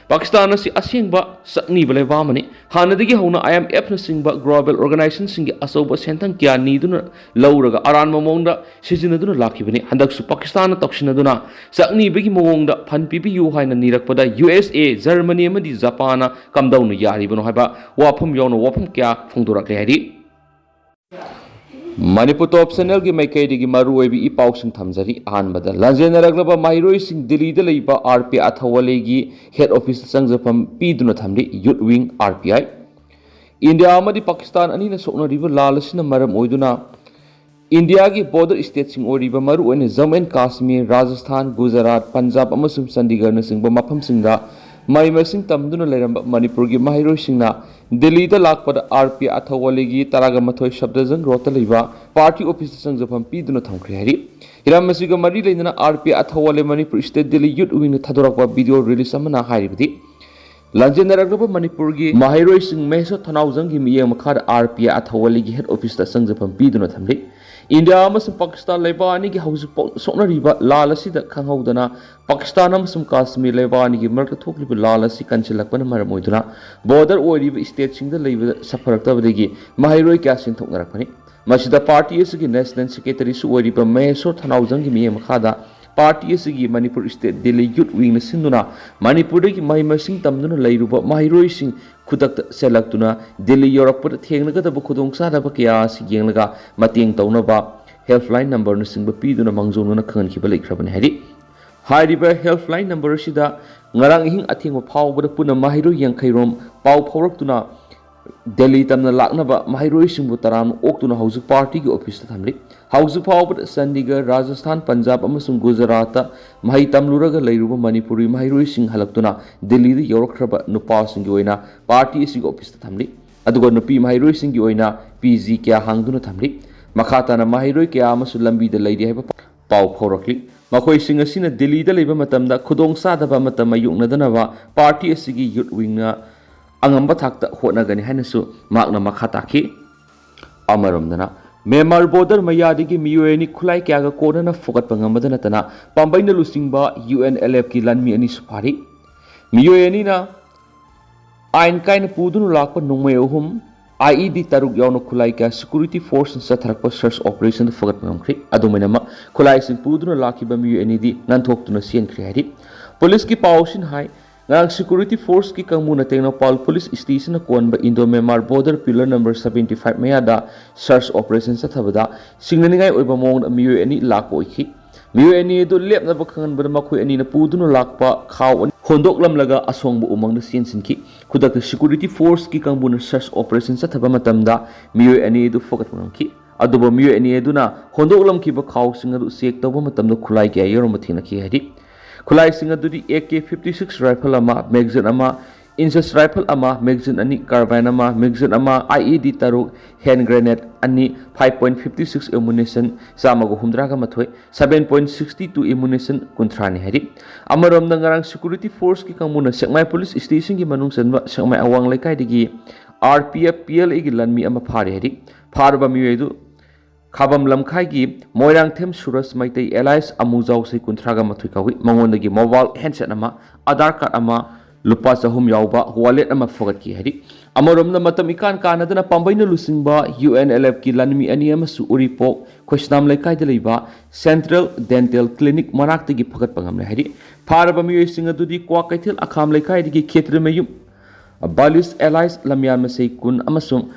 ꯄꯥꯀꯤꯁꯇꯥꯟ ꯑꯁꯤ ꯑꯁꯦꯡꯕ ꯆꯥꯛꯅꯤꯕ ꯂꯩꯕꯥꯛ ꯑꯃꯅꯤ꯫ ꯍꯥꯟꯅꯗꯒꯤ ꯍꯧꯅ IMFꯅꯆꯤꯡꯕ global organizationꯁꯤꯡꯒꯤ ꯑꯆꯧꯕ ꯁꯦꯟꯊꯪ ꯀꯌꯥ ꯅꯤꯗꯨꯅ ꯂꯧꯔꯒ ꯑꯔꯥꯟꯕ ꯃꯑꯣꯡꯗ ꯁꯤꯖꯤꯟꯅꯗꯨꯅ ꯂꯥꯛꯈꯤꯕꯅꯤ꯫ ꯍꯟꯗꯛꯁꯨ ꯄꯥꯀꯤꯁꯇꯥꯟꯅ ꯇꯧꯁꯤꯟꯅꯗꯨꯅ ꯆꯥꯛꯅꯤꯕꯒꯤ ꯃꯑꯣꯡꯗ ꯐꯟ ꯄꯤꯕꯤꯌꯨ ꯍꯥꯏꯅ ꯅꯤꯔꯛꯄꯗ USA, ꯖꯔꯃꯅꯤ ꯑꯃꯗꯤ ꯖꯄꯥꯟꯅ ꯀꯝꯗꯧꯅ ꯌꯥꯔꯤꯕꯅꯣ ꯍꯥꯏꯕ ꯋꯥꯐꯝ ꯌꯥꯎꯅ ꯋꯥꯐꯝ ꯀꯌꯥ ꯐꯣꯡꯗꯣꯔꯛꯂꯦ ꯍꯥꯏꯔꯤ꯫ ꯃꯅꯤꯄꯨꯔ ꯇꯣꯞ ꯆꯦꯅꯦꯜꯒꯤ ꯃꯥꯏꯀꯩꯗꯒꯤ ꯃꯔꯨꯑꯣꯏꯕ ꯏ ꯄꯥꯎꯁꯤꯡ ꯊꯝꯖꯔꯤ꯫ ꯑꯍꯥꯟꯕꯗ, ꯂꯥꯟꯖꯦꯟꯅꯔꯛꯂꯕ ꯃꯍꯩꯔꯣꯏꯁꯤꯡ ꯗꯤꯜꯂꯤꯗ ꯂꯩꯕ RPI ꯑꯊꯧꯋꯥꯂꯦꯒꯤ ꯍꯦꯗ ꯑꯣꯐꯤꯁꯇ ꯆꯪꯖꯐꯝ ꯄꯤꯗꯨꯅ ꯊꯝꯂꯤ꯫ ꯌꯨꯠ ꯋꯤꯡ, RPI꯫ ꯏꯟꯗꯤꯌꯥ ꯑꯃꯗꯤ ꯄꯥꯀꯤꯁꯇꯥꯟ ꯑꯅꯤꯅ ꯁꯣꯛꯅꯔꯤꯕ ꯂꯥꯜ ꯑꯁꯤꯅ ꯃꯔꯝ ꯑꯣꯏꯗꯨꯅ ꯏꯟꯗꯤꯌꯥꯒꯤ ꯕꯣꯔꯗꯔ ꯁ꯭ꯇꯦꯠꯁꯤꯡ ꯑꯣꯏꯔꯤꯕ ꯃꯔꯨꯑꯣꯏꯅ ꯖꯝꯃꯨ ꯑꯦꯟ ꯀꯥꯁꯃꯤꯔ, ꯔꯥꯖꯁꯊꯥꯟ, ꯒꯨꯖꯔꯥꯠ, ꯄꯟꯖꯥꯕ ꯑꯃꯁꯨꯡ ꯆꯟꯗꯤꯒꯔꯅꯆꯤꯡꯕ ꯃꯐꯝꯁꯤꯡꯗ ꯃꯍꯩ ꯃꯁꯤꯡ ꯇꯝꯗꯨꯅ ꯂꯩꯔꯝꯕ ꯃꯅꯤꯄꯨꯔꯒꯤ ꯃꯍꯩꯔꯣꯏꯁꯤꯡꯅ ꯗꯤꯜꯂꯤꯗ ꯂꯥꯛꯄꯗ RPI ꯑꯊꯧꯋꯥꯂꯦꯒꯤ ꯇꯔꯥꯒ ꯃꯥꯊꯣꯏ ꯁꯐꯗꯔꯖꯪ ꯔꯣꯗꯇ ꯂꯩꯕ ꯄꯥꯔꯇꯤ ꯑꯣꯐꯤꯁꯇ ꯆꯪꯖꯐꯝ ꯄꯤꯗꯨꯅ ꯊꯝꯈ꯭ꯔꯦ ꯍꯥꯏꯔꯤ꯫ ꯍꯤꯔꯝ ꯑꯁꯤꯒ ꯃꯔꯤ ꯂꯩꯅꯅ RPI ꯑꯊꯧꯋꯥꯂꯦ ꯃꯅꯤꯄꯨꯔ ꯁ꯭ꯇꯦꯠ ꯗꯤꯜꯂꯤ ꯌꯨꯠ ꯋꯤꯡꯅ ꯊꯥꯗꯣꯔꯛꯄ ꯚꯤꯗꯤꯑꯣ ꯔꯤꯂꯤꯁ ꯑꯃꯅ ꯍꯥꯏꯔꯤꯕꯗꯤ, ꯂꯥꯟꯖꯦꯟꯅꯔꯛꯂꯕ ꯃꯅꯤꯄꯨꯔꯒꯤ ꯃꯍꯩꯔꯣꯏꯁꯤꯡ ꯃꯍꯦꯁꯣꯔ ꯊꯅꯥꯎꯖꯝꯒꯤ ꯃꯤꯠꯌꯦꯡ ꯃꯈꯥꯗ RPI ꯑꯊꯧꯋꯥꯂꯦꯒꯤ ꯍꯦꯗ ꯑꯣꯐꯤꯁꯇ ꯆꯪꯖꯐꯝ ꯄꯤꯗꯨꯅ ꯊꯝꯂꯤ꯫ ꯏꯟꯗꯤꯌꯥ ꯑꯃꯁꯨꯡ ꯄꯥꯀꯤꯁꯇꯥꯟ ꯂꯩꯕꯥꯛ ꯑꯅꯤꯒꯤ ꯍꯧꯖꯤꯛꯐꯥꯎ ꯁꯣꯛꯅꯔꯤꯕ ꯂꯥꯜ ꯑꯁꯤꯗ ꯈꯪꯍꯧꯗꯅ ꯄꯥꯀꯤꯁꯇꯥꯟ ꯑꯃꯁꯨꯡ ꯀꯥꯁꯃꯤꯔ ꯂꯩꯕꯥꯛ ꯑꯅꯤꯒꯤ ꯃꯔꯛꯇ ꯊꯣꯛꯂꯤꯕ ꯂꯥꯜ ꯑꯁꯤ ꯀꯟꯁꯤꯜꯂꯛꯄꯅ ꯃꯔꯝ ꯑꯣꯏꯗꯨꯅ ꯕꯣꯔꯗꯔ ꯑꯣꯏꯔꯤꯕ ꯁ꯭ꯇꯦꯠꯁꯤꯡꯗ ꯂꯩꯕꯗ ꯁꯥꯐꯔꯛꯇꯕꯗꯒꯤ ꯃꯍꯩꯔꯣꯏ ꯀꯌꯥ ꯁꯤꯟꯊꯣꯛꯅꯔꯛꯄꯅꯤ꯫ ꯃꯁꯤꯗ ꯄꯥꯔꯇꯤ ꯑꯁꯤꯒꯤ ꯅꯦꯁꯅꯦꯜ ꯁꯦꯀ꯭ꯔꯦꯇꯔꯤꯁꯨ ꯑꯣꯏꯔꯤꯕ ꯃꯍꯦꯁꯣꯔ ꯊꯅꯥꯎꯖꯝꯒꯤ ꯃꯤꯠꯌꯦꯡ ꯃꯈꯥꯗ ꯄꯥꯔꯇꯤ ꯑꯁꯤꯒꯤ ꯃꯅꯤꯄꯨꯔ ꯁ꯭ꯇꯦꯠ ꯗꯤꯜꯂꯤ ꯌꯨꯠ ꯋꯤꯡꯅ ꯁꯤꯟꯗꯨꯅ ꯃꯅꯤꯄꯨꯔꯗꯒꯤ ꯃꯍꯩ ꯃꯁꯤꯡ ꯇꯝꯗꯨꯅ ꯂꯩꯔꯨꯕ ꯃꯍꯩꯔꯣꯏꯁꯤꯡ ꯈꯨꯗꯛꯇ ꯆꯦꯜꯂꯛꯇꯨꯅ ꯗꯤꯜꯂꯤ ꯌꯧꯔꯛꯄꯗ ꯊꯦꯡꯅꯒꯗꯕ ꯈꯨꯗꯣꯡꯆꯥꯗꯕ ꯀꯌꯥ ꯑꯁꯤ ꯌꯦꯡꯂꯒ ꯃꯇꯦꯡ ꯇꯧꯅꯕ ꯍꯦꯜꯞꯂꯥꯏꯟ ꯅꯝꯕꯔꯅꯆꯤꯡꯕ ꯄꯤꯗꯨꯅ ꯃꯥꯡꯖꯧꯅꯅ ꯈꯪꯍꯟꯈꯤꯕ ꯂꯩꯈ꯭ꯔꯕꯅꯤ ꯍꯥꯏꯔꯤ꯫ ꯍꯥꯏꯔꯤꯕ ꯍꯦꯜꯞꯂꯥꯏꯟ ꯅꯝꯕꯔ ꯑꯁꯤꯗ ꯉꯔꯥꯡ ꯑꯍꯤꯡ ꯑꯊꯦꯡꯕ ꯐꯥꯎꯕꯗ ꯄꯨꯟꯅ ꯃꯍꯩꯔꯣꯏ ꯌꯥꯡꯈꯩ ꯔꯣꯝ ꯄꯥꯎ ꯐꯥꯎꯔꯛꯇꯨꯅ ꯗꯦꯜꯂꯤ ꯇꯝꯅ ꯂꯥꯛꯅꯕ ꯃꯍꯩꯔꯣꯏꯁꯤꯡꯕꯨ ꯇꯔꯥꯝꯅ ꯑꯣꯛꯇꯨꯅ ꯍꯧꯖꯤꯛ ꯄꯥꯔꯇꯤꯒꯤ ꯑꯣꯐꯤꯁꯇ ꯊꯝꯂꯤ꯫ ꯍꯧꯖꯤꯛ ꯐꯥꯎꯕꯗ ꯆꯟꯗꯤꯒꯔ, ꯔꯥꯖꯁꯊꯥꯟ, ꯄꯟꯖꯥꯕ ꯑꯃꯁꯨꯡ ꯒꯨꯖꯔꯥꯠꯇ ꯃꯍꯩ ꯇꯝꯂꯨꯔꯒ ꯂꯩꯔꯨꯕ ꯃꯅꯤꯄꯨꯔꯤ ꯃꯍꯩꯔꯣꯏꯁꯤꯡ ꯍꯜꯂꯛꯇꯨꯅ ꯗꯤꯜꯂꯤꯗ ꯌꯧꯔꯛꯈ꯭ꯔꯕ ꯅꯨꯄꯥꯁꯤꯡꯒꯤ ꯑꯣꯏꯅ ꯄꯥꯔꯇꯤ ꯑꯁꯤꯒꯤ ꯑꯣꯐꯤꯁꯇ ꯊꯝꯂꯤ꯫ ꯑꯗꯨꯒ ꯅꯨꯄꯤ ꯃꯍꯩꯔꯣꯏꯁꯤꯡꯒꯤ ꯑꯣꯏꯅ PG ꯀꯌꯥ ꯍꯥꯡꯗꯨꯅ ꯊꯝꯂꯤ꯫ ꯃꯈꯥ ꯇꯥꯅ ꯃꯍꯩꯔꯣꯏ ꯀꯌꯥ ꯑꯃꯁꯨ ꯂꯝꯕꯤꯗ ꯂꯩꯔꯤ ꯍꯥꯏꯕ ꯄꯥꯎ ꯐꯥꯎꯔꯛꯂꯤ꯫ ꯃꯈꯣꯏꯁꯤꯡ ꯑꯁꯤꯅ ꯗꯤꯜꯂꯤꯗ ꯂꯩꯕ ꯃꯇꯝꯗ ꯈꯨꯗꯣꯡꯆꯥꯗꯕ ꯑꯃꯠꯇ ꯃꯥꯌꯣꯛꯅꯗꯅꯕ ꯄꯥꯔꯇꯤ ꯑꯁꯤꯒꯤ ꯌꯨꯠ ꯋꯤꯡꯅ ꯑꯉꯝꯕ ꯊꯥꯛꯇ ꯍꯣꯠꯅꯒꯅꯤ ꯍꯥꯏꯅꯁꯨ ꯃꯍꯥꯛꯅ ꯃꯈꯥ ꯇꯥꯈꯤ꯫ ꯑꯃꯔꯣꯝꯗꯅ, ꯃ꯭ꯌꯥꯟꯃꯥꯔ ꯕꯣꯔꯗꯔ ꯃꯌꯥꯗꯒꯤ ꯃꯤꯑꯣꯏ ꯑꯅꯤ ꯈꯨꯠꯂꯥꯏ ꯀꯌꯥꯒ ꯀꯣꯟꯅꯅ ꯐꯨꯒꯠꯄ ꯉꯝꯕꯗ ꯅꯠꯇꯅ ꯄꯥꯝꯕꯩꯅ ꯂꯨꯆꯤꯡꯕ UNLFꯀꯤ ꯂꯥꯟꯃꯤ ꯑꯅꯤꯁꯨ ꯐꯥꯔꯤ꯫ ꯃꯤꯑꯣꯏ ꯑꯅꯤꯅ ꯑꯥꯏꯟ ꯀꯥꯏꯅ ꯄꯨꯗꯨꯅ ꯂꯥꯛꯄ ꯅꯣꯡꯃꯩ ꯑꯍꯨꯝ, IED ꯇꯔꯨꯛ ꯌꯥꯎꯅ ꯈꯨꯠꯂꯥꯏ ꯀꯌꯥ security force ꯆꯠꯊꯔꯛꯄ search operation ꯐꯒꯠꯄ ꯉꯝꯈ꯭ꯔꯦ꯫ ꯑꯗꯨꯃꯥꯏꯅꯃꯛ, ꯈꯨꯠꯂꯥꯏꯁꯤꯡ ꯄꯨꯗꯨꯅ ꯂꯥꯛꯈꯤꯕ ꯃꯤꯑꯣꯏ ꯑꯅꯤꯗꯤ ꯅꯥꯟꯊꯣꯛꯇꯨꯅ ꯆꯦꯟꯈ꯭ꯔꯦ ꯍꯥꯏꯔꯤ꯫ ꯄꯨꯂꯤꯁꯀꯤ ꯄꯥꯎꯁꯤꯅ ꯍꯥꯏ, ꯉꯔꯥꯡ security force ꯀꯤ ꯀꯥꯡꯕꯨꯅ ꯇꯦꯡꯅꯧꯄꯜ ꯄꯨꯂꯤꯁ ꯁ꯭ꯇꯦꯁꯟꯅ ꯀꯣꯟꯕ Indo Myanmar border pillar number seventy five ꯃꯌꯥꯗ search operation ꯆꯠꯊꯕꯗ ꯆꯤꯡꯅꯅꯤꯡꯉꯥꯏ ꯑꯣꯏꯕ ꯃꯑꯣꯡꯗ ꯃꯤꯑꯣꯏ ꯑꯅꯤ ꯂꯥꯛꯄ ꯑꯣꯏꯈꯤ꯫ ꯃꯤꯑꯣꯏ ꯑꯅꯤ ꯑꯗꯨ ꯂꯦꯞꯅꯕ ꯈꯪꯍꯟꯕꯗ ꯃꯈꯣꯏ ꯑꯅꯤꯅ ꯄꯨꯗꯨꯅ ꯂꯥꯛꯄ ꯈꯥꯎ ꯑꯅꯤ ꯍꯣꯟꯗꯣꯛꯂꯝꯂꯒ ꯑꯁꯣꯡꯕ ꯎꯃꯪꯗ ꯆꯦꯟꯁꯤꯟꯈꯤ꯫ ꯈꯨꯗꯛꯇ security force ꯀꯤ ꯀꯥꯡꯕꯨꯅ search operation ꯆꯠꯊꯕ ꯃꯇꯝꯗ ꯃꯤꯑꯣꯏ ꯑꯅꯤ ꯑꯗꯨ ꯐꯒꯠꯄ ꯉꯝꯈꯤ꯫ ꯑꯗꯨꯕꯨ ꯃꯤꯑꯣꯏ ꯑꯅꯤ ꯑꯗꯨꯅ ꯍꯣꯟꯗꯣꯛꯂꯝꯈꯤꯕ ꯈꯥꯎꯁꯤꯡ ꯑꯗꯨ check ꯇꯧꯕ ꯃꯇꯝꯗ ꯈꯨꯠꯂꯥꯏ ꯀꯌꯥ ꯌꯥꯎꯔꯝꯕ ꯊꯦꯡꯅꯈꯤ ꯍꯥꯏꯔꯤ꯫ ꯈꯨꯠꯂꯥꯏꯁꯤꯡ ꯑꯗꯨꯗꯤ AK fifty six rifle ꯑꯃ, magazine ꯑꯃ, inches rifle ꯑꯃ, magazine ꯑꯅꯤ, carbine ꯑꯃ, magazine ꯑꯃ, IED ꯇꯔꯨꯛ, hand grenade ꯑꯅꯤ, five point fifty six ammunition ꯆꯥꯝꯃꯒ ꯍꯨꯝꯗ꯭ꯔꯥꯒ ꯃꯥꯊꯣꯏ, seven point sixty two ammunition ꯀꯨꯟꯊ꯭ꯔꯥꯅꯤ ꯍꯥꯏꯔꯤ꯫ ꯑꯃꯔꯣꯝꯗ, ꯉꯔꯥꯡ security force ꯀꯤ ꯀꯥꯡꯕꯨꯅ ꯁꯦꯛꯃꯥꯏ ꯄꯨꯂꯤꯁ ꯁ꯭ꯇꯦꯁꯟꯒꯤ ꯃꯅꯨꯡ ꯆꯟꯕ ꯁꯦꯛꯃꯥꯏ ꯑꯋꯥꯡ ꯂꯩꯀꯥꯏꯗꯒꯤ RPF PLA ꯒꯤ ꯂꯥꯟꯃꯤ ꯑꯃ ꯐꯥꯔꯦ ꯍꯥꯏꯔꯤ꯫ ꯐꯥꯔꯕ ꯃꯤꯑꯣꯏ ꯑꯗꯨ ꯈꯥꯕꯝ ꯂꯝꯈꯥꯏꯒꯤ ꯃꯣꯏꯔꯥꯡꯊꯦꯝ ꯁꯨꯔꯖ ꯃꯩꯇꯩ alias ꯑꯃꯨꯖꯥꯎ, ꯆꯍꯤ ꯀꯨꯟꯊ꯭ꯔꯥꯒ ꯃꯥꯊꯣꯏ ꯀꯧꯏ꯫ ꯃꯉꯣꯟꯗꯒꯤ mobile handset ꯑꯃ, Aadhaar card ꯑꯃ, ꯂꯨꯄꯥ ꯆꯍꯨꯝ ꯌꯥꯎꯕ wallet ꯑꯃ ꯐꯒꯠꯈꯤ ꯍꯥꯏꯔꯤ꯫ ꯑꯃꯔꯣꯝꯗ, ꯃꯇꯝ ꯏꯀꯥꯟ ꯀꯥꯟꯅꯗꯅ ꯄꯥꯝꯕꯩꯅ ꯂꯨꯆꯤꯡꯕ UNLF ꯀꯤ ꯂꯥꯟꯃꯤ ꯑꯅꯤ ꯑꯃꯁꯨ ꯎꯔꯤꯄꯣꯛ ꯈꯣꯏꯁꯅꯥꯝ ꯂꯩꯀꯥꯏꯗ ꯂꯩꯕ Central Dental Clinic ꯃꯅꯥꯛꯇꯒꯤ ꯐꯒꯠꯄ ꯉꯝꯂꯦ ꯍꯥꯏꯔꯤ꯫ ꯐꯥꯔꯕ ꯃꯤꯑꯣꯏꯁꯤꯡ ꯑꯗꯨꯗꯤ ꯀ꯭ꯋꯥꯀꯩꯊꯦꯜ ꯑꯈꯥꯝ ꯂꯩꯀꯥꯏꯗꯒꯤ ꯈꯦꯇ꯭ꯔꯤꯃꯌꯨꯝ ꯕꯥꯂꯤꯁ alias ꯂꯝꯌꯥꯟ ꯃꯁꯩ ꯀꯨꯟ ꯑꯃꯁꯨꯡ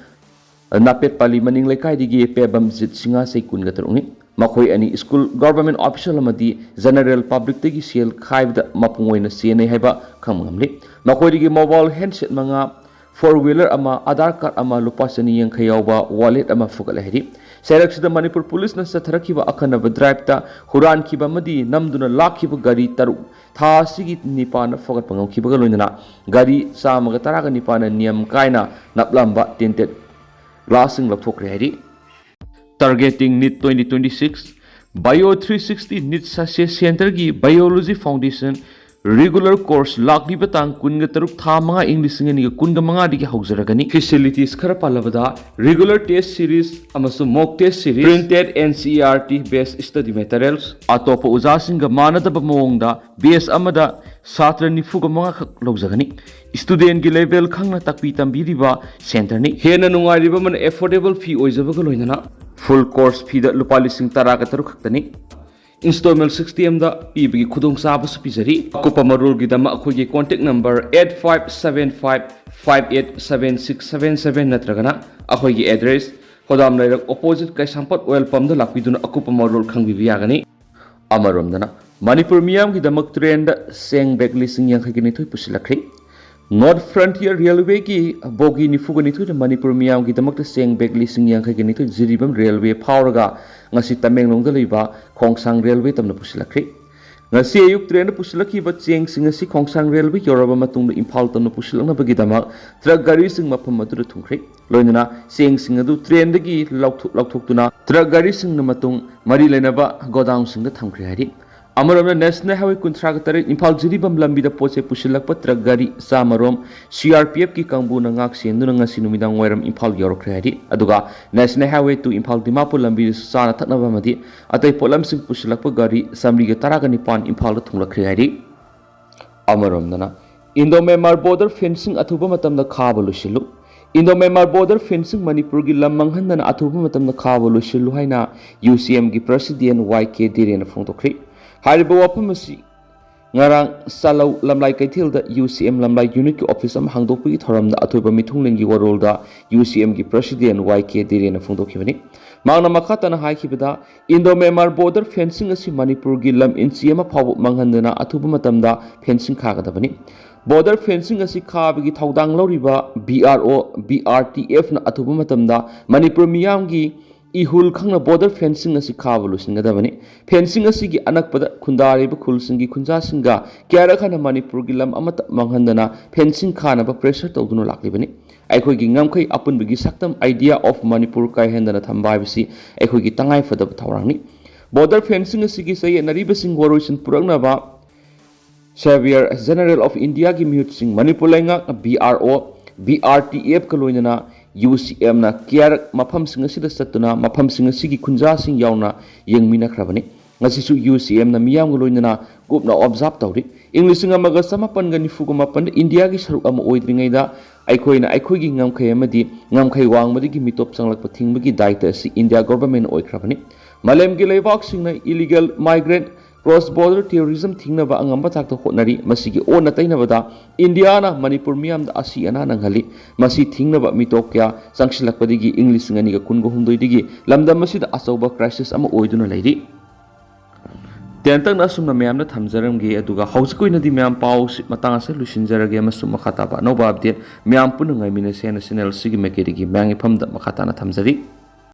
ꯅꯥꯄꯦꯠ ꯄꯥꯂꯤ ꯃꯅꯤꯡ ꯂꯩꯀꯥꯏꯗꯒꯤ ꯄꯦꯕꯝꯖꯤꯠ ꯁꯤꯡꯍ ꯆꯍꯤ ꯀꯨꯟꯒ ꯇꯔꯨꯛꯅꯤ꯫ ꯃꯈꯣꯏ ꯑꯅꯤ school, government official ꯑꯃꯗꯤ general public ꯇꯒꯤ ꯁꯦꯜ ꯈꯥꯏꯕꯗ ꯃꯄꯨꯡ ꯑꯣꯏꯅ ꯆꯦꯟꯅꯩ ꯍꯥꯏꯕ ꯈꯪꯕ ꯉꯝꯂꯤ꯫ ꯃꯈꯣꯏꯗꯒꯤ mobile handset ꯃꯉꯥ, four wheeler ꯑꯃ, Aadhaar card ꯑꯃ, ꯂꯨꯄꯥ ꯆꯅꯤ ꯌꯥꯡꯈꯩ ꯌꯥꯎꯕ wallet ꯑꯃ ꯐꯒꯠꯂꯦ ꯍꯥꯏꯔꯤ꯫ ꯆꯩꯔꯛꯁꯤꯗ ꯃꯅꯤꯄꯨꯔ ꯄꯨꯂꯤꯁꯅ ꯆꯠꯊꯔꯛꯈꯤꯕ ꯑꯈꯟꯅꯕ drive ꯇ ꯍꯨꯔꯥꯟꯈꯤꯕ ꯑꯃꯗꯤ ꯅꯝꯗꯨꯅ ꯂꯥꯛꯈꯤꯕ ꯒꯥꯔꯤ ꯇꯔꯨꯛ ꯊꯥ ꯑꯁꯤꯒꯤ ꯅꯤꯄꯥꯟꯗ ꯐꯒꯠꯄ ꯉꯝꯈꯤꯕꯒ ꯂꯣꯏꯅꯅ ꯒꯥꯔꯤ ꯆꯥꯝꯃꯒ ꯇꯔꯥꯒ ꯅꯤꯄꯥꯟꯅ ꯅꯤꯌꯝ ꯀꯥꯏꯅ ꯅꯞꯂꯝꯕ tinted glass ꯁꯤꯡ ꯂꯧꯊꯣꯛꯈ꯭ꯔꯦ ꯍꯥꯏꯔꯤ꯫ Targeting NEET twenty twenty-six, Bio three sixty NEET Success Center ꯒꯤ Biology Foundation regular course ꯂꯥꯛꯂꯤꯕ ꯇꯥꯡ ꯀꯨꯟꯒ ꯇꯔꯨꯛ, ꯊꯥ ꯃꯉꯥ, ꯏꯪ ꯂꯤꯁꯤꯡ ꯑꯅꯤꯒ ꯀꯨꯟꯒ ꯃꯉꯥꯗꯒꯤ ꯍꯧꯖꯔꯒꯅꯤ꯫ Facilities ꯈꯔ ꯄꯜꯂꯕꯗ, regular test series ꯑꯃꯁꯨꯡ mock test series, printed NCERT based study materials, ꯑꯇꯣꯞꯄ ꯑꯣꯖꯥꯁꯤꯡꯒ ꯃꯥꯟꯅꯗꯕ ꯃꯑꯣꯡꯗ batch ꯑꯃꯗ ꯁꯥꯇ꯭ꯔ ꯅꯤꯐꯨꯒ ꯃꯉꯥ ꯈꯛ ꯂꯧꯖꯒꯅꯤ꯫ Studentꯀꯤ level ꯈꯪꯅ ꯇꯥꯛꯄꯤ ꯇꯝꯕꯤꯔꯤꯕ centreꯅꯤ꯫ ꯍꯦꯟꯅ ꯅꯨꯡꯉꯥꯏꯔꯤꯕ ꯑꯃꯅ affordable fee ꯑꯣꯏꯖꯕꯒ ꯂꯣꯏꯅꯅ full course feeꯗ ꯂꯨꯄꯥ ꯂꯤꯁꯤꯡ ꯇꯔꯥꯒ ꯇꯔꯨꯛ ꯈꯛꯇꯅꯤ꯫ Installment sixty Mꯗ ꯄꯤꯕꯒꯤ ꯈꯨꯗꯣꯡꯆꯥꯕꯁꯨ ꯄꯤꯖꯔꯤ꯫ ꯑꯀꯨꯞꯄ ꯃꯔꯣꯜꯒꯤꯗꯃꯛ ꯑꯩꯈꯣꯏꯒꯤ contact number eight five seven five five eight seven six seven seven ꯅꯠꯇ꯭ꯔꯒꯅ ꯑꯩꯈꯣꯏꯒꯤ address ꯍꯣꯗꯥꯝ ꯂꯩꯔꯛ opposite ꯀꯩꯁꯥꯝꯄꯥꯠ oil pumpꯗ ꯂꯥꯛꯄꯤꯗꯨꯅ ꯑꯀꯨꯞꯄ ꯃꯔꯣꯜ ꯈꯪꯕꯤꯕ ꯌꯥꯒꯅꯤ꯫ ꯑꯃꯔꯣꯝꯗꯅ ꯃꯅꯤꯄꯨꯔ ꯃꯤꯌꯥꯝꯒꯤꯗꯃꯛ trainꯗ ꯆꯦꯡ bag ꯂꯤꯁꯤꯡ ꯌꯥꯡꯈꯩꯒ ꯅꯤꯊꯣꯏ ꯄꯨꯁꯤꯜꯂꯛꯈ꯭ꯔꯦ꯫ North Frontier Railwayꯒꯤ bogie ꯅꯤꯐꯨꯒ ꯅꯤꯊꯣꯏꯅ ꯃꯅꯤꯄꯨꯔ ꯃꯤꯌꯥꯝꯒꯤꯗꯃꯛꯇ ꯆꯦꯡ bag ꯂꯤꯁꯤꯡ ꯌꯥꯡꯈꯩꯒ ꯅꯤꯊꯣꯏ ꯖꯤꯔꯤꯕꯥꯝ railway ꯐꯥꯎꯔꯒ ꯉꯁꯤ ꯇꯃꯦꯡꯂꯣꯡꯗ ꯂꯩꯕ ꯈꯣꯡꯁꯥꯡ railway ꯇꯝꯅ ꯄꯨꯁꯤꯜꯂꯛꯈ꯭ꯔꯦ꯫ ꯉꯁꯤ ꯑꯌꯨꯛ trainꯗ ꯄꯨꯁꯤꯜꯂꯛꯈꯤꯕ ꯆꯦꯡꯁꯤꯡ ꯑꯁꯤ ꯈꯣꯡꯁꯥꯡ railway ꯌꯧꯔꯕ ꯃꯇꯨꯡꯗ ꯏꯝꯐꯥꯜ ꯇꯝꯅ ꯄꯨꯁꯤꯜꯂꯛꯅꯕꯒꯤꯗꯃꯛ truck ꯒꯥꯔꯤꯁꯤꯡ ꯃꯐꯝ ꯑꯗꯨꯗ ꯊꯨꯡꯈ꯭ꯔꯦ꯫ ꯂꯣꯏꯅꯅ ꯆꯦꯡꯁꯤꯡ ꯑꯗꯨ trainꯗꯒꯤ ꯂꯧꯊꯣꯛ-, ꯂꯧꯊꯣꯛꯇꯨꯅ truck ꯒꯥꯔꯤꯁꯤꯡꯅ ꯃꯇꯨꯡ ꯃꯔꯤ ꯂꯩꯅꯕ godownꯁꯤꯡꯗ ꯊꯝꯈ꯭ꯔꯦ ꯍꯥꯏꯔꯤ꯫ ꯑꯃꯔꯣꯝꯗ National Highway ꯀꯨꯟꯊ꯭ꯔꯥꯒ ꯇꯔꯦꯠ ꯏꯝꯐꯥꯜ ꯖꯤꯔꯤꯕꯥꯝ ꯂꯝꯕꯤꯗ ꯄꯣꯠ ꯆꯩ ꯄꯨꯁꯤꯜꯂꯛꯄ truck ꯒꯥꯔꯤ ꯆꯥꯃꯔꯣꯝ CRPFꯀꯤ ꯀꯥꯡꯕꯨꯅ ꯉꯥꯛ ꯁꯦꯟꯗꯨꯅ ꯉꯁꯤ ꯅꯨꯃꯤꯗꯥꯡ ꯋꯥꯏꯔꯝ ꯏꯝꯐꯥꯜ ꯌꯧꯔꯛꯈ꯭ꯔꯦ ꯍꯥꯏꯔꯤ꯫ ꯑꯗꯨꯒ National Highway two Imphal Dimapur ꯂꯝꯕꯤꯗꯁꯨ ꯆꯥꯅ ꯊꯛꯅꯕ ꯑꯃꯗꯤ ꯑꯇꯩ ꯄꯣꯠꯂꯝꯁꯤꯡ ꯄꯨꯁꯤꯜꯂꯛꯄ ꯒꯥꯔꯤ ꯆꯥꯃꯔꯤꯒ ꯇꯔꯥꯒ ꯅꯤꯄꯥꯟ ꯏꯝꯐꯥꯜꯗ ꯊꯨꯡꯂꯛꯈ꯭ꯔꯦ ꯍꯥꯏꯔꯤ꯫ ꯑꯃꯔꯣꯝꯗꯅ Indo-Myanmar border fencing ꯑꯊꯨꯕ ꯃꯇꯝꯗ ꯈꯥꯕ ꯂꯣꯏꯁꯤꯜꯂꯨ꯫ Indo-Myanmar border fencing ꯃꯅꯤꯄꯨꯔꯒꯤ ꯂꯝ ꯃꯥꯡꯍꯟꯗꯅ ꯑꯊꯨꯕ ꯃꯇꯝꯗ ꯈꯥꯕ ꯂꯣꯏꯁꯤꯜꯂꯨ ꯍꯥꯏꯅ UCMꯒꯤ president Y K ꯙꯤꯔꯦꯟꯅ ꯐꯣꯡꯗꯣꯛꯈ꯭ꯔꯦ꯫ ꯍꯥꯏꯔꯤꯕ ꯋꯥꯐꯝ ꯑꯁꯤ ꯉꯔꯥꯡ ꯆꯥꯂꯧ ꯂꯝꯂꯥꯏ ꯀꯩꯊꯦꯜꯗ UCM ꯂꯝꯂꯥꯏ unitꯀꯤ office ꯑꯃ ꯍꯥꯡꯗꯣꯛꯄꯒꯤ ꯊꯧꯔꯝꯗ ꯑꯊꯣꯏꯕ ꯃꯤꯊꯨꯡꯂꯦꯟꯒꯤ ꯋꯥꯔꯣꯜꯗ UCMꯒꯤ president Y K ꯙꯤꯔꯦꯟꯅ ꯐꯣꯡꯗꯣꯛꯈꯤꯕꯅꯤ꯫ ꯃꯍꯥꯛꯅ ꯃꯈꯥ ꯇꯥꯅ ꯍꯥꯏꯈꯤꯕꯗ, Indo-Myanmar border fencing ꯑꯁꯤ ꯃꯅꯤꯄꯨꯔꯒꯤ ꯂꯝ ꯏꯟꯆꯤ ꯑꯃ ꯐꯥꯎꯕ ꯃꯥꯡꯍꯟꯗꯅ ꯑꯊꯨꯕ ꯃꯇꯝꯗ fencing ꯈꯥꯒꯗꯕꯅꯤ꯫ Border fencing ꯑꯁꯤ ꯈꯥꯕꯒꯤ ꯊꯧꯗꯥꯡ ꯂꯧꯔꯤꯕ BRO, BRTFꯅ ꯑꯊꯨꯕ ꯃꯇꯝꯗ ꯃꯅꯤꯄꯨꯔ ꯃꯤꯌꯥꯝꯒꯤ ꯏꯍꯨꯜ ꯈꯪꯅ border fencing ꯑꯁꯤ ꯈꯥꯕ ꯂꯣꯏꯁꯤꯟꯒꯗꯕꯅꯤ꯫ Fencing ꯑꯁꯤꯒꯤ ꯑꯅꯛꯄꯗ ꯈꯨꯟꯗꯥꯔꯤꯕ ꯈꯨꯜꯁꯤꯡꯒꯤ ꯈꯨꯟꯖꯥꯁꯤꯡꯒ ꯀꯌꯥꯔꯛ ꯍꯟꯅ ꯃꯅꯤꯄꯨꯔꯒꯤ ꯂꯝ ꯑꯃꯠꯇ ꯃꯥꯡꯍꯟꯗꯅ fencing ꯈꯥꯅꯕ pressure ꯇꯧꯗꯨꯅ ꯂꯥꯛꯂꯤꯕꯅꯤ꯫ ꯑꯩꯈꯣꯏꯒꯤ ꯉꯝꯈꯩ ꯑꯄꯨꯟꯕꯒꯤ ꯁꯛꯇꯝ Idea of Manipur ꯀꯥꯏꯍꯟꯗꯅ ꯊꯝꯕ ꯍꯥꯏꯕꯁꯤ ꯑꯩꯈꯣꯏꯒꯤ ꯇꯉꯥꯏꯐꯗꯕ ꯊꯧꯔꯥꯡꯅꯤ꯫ Border fencing ꯑꯁꯤꯒꯤ ꯆꯌꯦꯠꯅꯔꯤꯕꯁꯤꯡ ꯋꯥꯔꯣꯏꯁꯤꯟ ꯄꯨꯔꯛꯅꯕ Surveyor General of Indiaꯒꯤ ꯃꯤꯍꯨꯠꯁꯤꯡ, ꯃꯅꯤꯄꯨꯔ ꯂꯩꯉꯥꯛ, BRO, BRTFꯀ ꯂꯣꯏꯅꯅ UCMꯅ ꯀꯌꯥꯔꯛ ꯃꯐꯝꯁꯤꯡ ꯑꯁꯤꯗ ꯆꯠꯇꯨꯅ ꯃꯐꯝꯁꯤꯡ ꯑꯁꯤꯒꯤ ꯈꯨꯟꯖꯥꯁꯤꯡ ꯌꯥꯎꯅ ꯌꯦꯡꯃꯤꯟꯅꯈ꯭ꯔꯕꯅꯤ꯫ ꯉꯁꯤꯁꯨ UCMꯅ ꯃꯤꯌꯥꯝꯒ ꯂꯣꯏꯅꯅ ꯀꯨꯞꯅ ꯑꯣꯕꯖꯥꯔꯕ ꯇꯧꯔꯤ꯫ ꯏꯪ ꯂꯤꯁꯤꯡ ꯑꯃꯒ ꯆꯃꯥꯄꯟꯒ ꯅꯤꯐꯨꯒ ꯃꯥꯄꯟꯗ ꯏꯟꯗꯤꯌꯥꯒꯤ ꯁꯔꯨꯛ ꯑꯃ ꯑꯣꯏꯗ꯭ꯔꯤꯉꯩꯗ ꯑꯩꯈꯣꯏꯅ ꯑꯩꯈꯣꯏꯒꯤ ꯉꯝꯈꯩ ꯑꯃꯗꯤ ꯉꯝꯈꯩ ꯋꯥꯡꯃꯗꯒꯤ ꯃꯤꯇꯣꯞ ꯆꯪꯂꯛꯄ ꯊꯤꯡꯕꯒꯤ ꯗꯥꯏꯇ ꯑꯁꯤ ꯏꯟꯗꯤꯌꯥ ꯒꯣꯚꯔꯟꯃꯦꯟꯠ ꯑꯣꯏꯈ꯭ꯔꯕꯅꯤ꯫ ꯃꯥꯂꯦꯝꯒꯤ ꯂꯩꯕꯥꯛꯁꯤꯡꯅ illegal migrant, cross border terrorism ꯊꯤꯡꯅꯕ ꯑꯉꯝꯕ ꯊꯥꯛꯇ ꯍꯣꯠꯅꯔꯤ꯫ ꯃꯁꯤꯒꯤ ꯑꯣꯟꯅ ꯇꯩꯅꯕꯗ ꯏꯟꯗꯤꯌꯥꯅ ꯃꯅꯤꯄꯨꯔ ꯃꯤꯌꯥꯝꯗ ꯑꯁꯤ ꯑꯅꯥ ꯅꯪꯍꯜꯂꯤ꯫ ꯃꯁꯤ ꯊꯤꯡꯅꯕ ꯃꯤꯇꯣꯞ ꯀꯌꯥ ꯆꯪꯁꯤꯜꯂꯛꯄꯗꯒꯤ ꯏꯪ ꯂꯤꯁꯤꯡ ꯑꯅꯤꯒ ꯀꯨꯟꯒ ꯍꯨꯝꯗꯣꯏꯗꯒꯤ ꯂꯝꯗꯝ ꯑꯁꯤꯗ ꯑꯆꯧꯕ ꯀ꯭ꯔꯥꯏꯁꯤꯁ ꯑꯃ ꯑꯣꯏꯗꯨꯅ ꯂꯩꯔꯤ꯫ ꯇꯦꯟꯇꯛꯅ ꯑꯁꯨꯝꯅ ꯃꯌꯥꯝꯗ ꯊꯝꯖꯔꯝꯒꯦ, ꯑꯗꯨꯒ ꯍꯧꯖꯤꯛ ꯑꯣꯏꯅꯗꯤ ꯃꯌꯥꯝ ꯄꯥꯎꯁꯤ ꯃꯇꯥꯡ ꯑꯁꯤꯗ ꯂꯣꯏꯁꯤꯟꯖꯔꯒꯦ, ꯑꯃꯁꯨꯡ ꯃꯈꯥ ꯇꯥꯕ ꯑꯅꯧꯕ ꯑꯞꯗꯦꯠ ꯃꯌꯥꯝ ꯄꯨꯟꯅ ꯉꯥꯏꯃꯤꯟꯅꯁꯦ ꯍꯥꯏꯅ ꯆꯦꯅꯦꯜ ꯑꯁꯤꯒꯤ ꯃꯥꯏꯀꯩꯗꯒꯤ ꯃꯌꯥꯝꯒꯤ ꯐꯝꯗ ꯃꯈꯥ ꯇꯥꯅ ꯊꯝꯖꯔꯤ꯫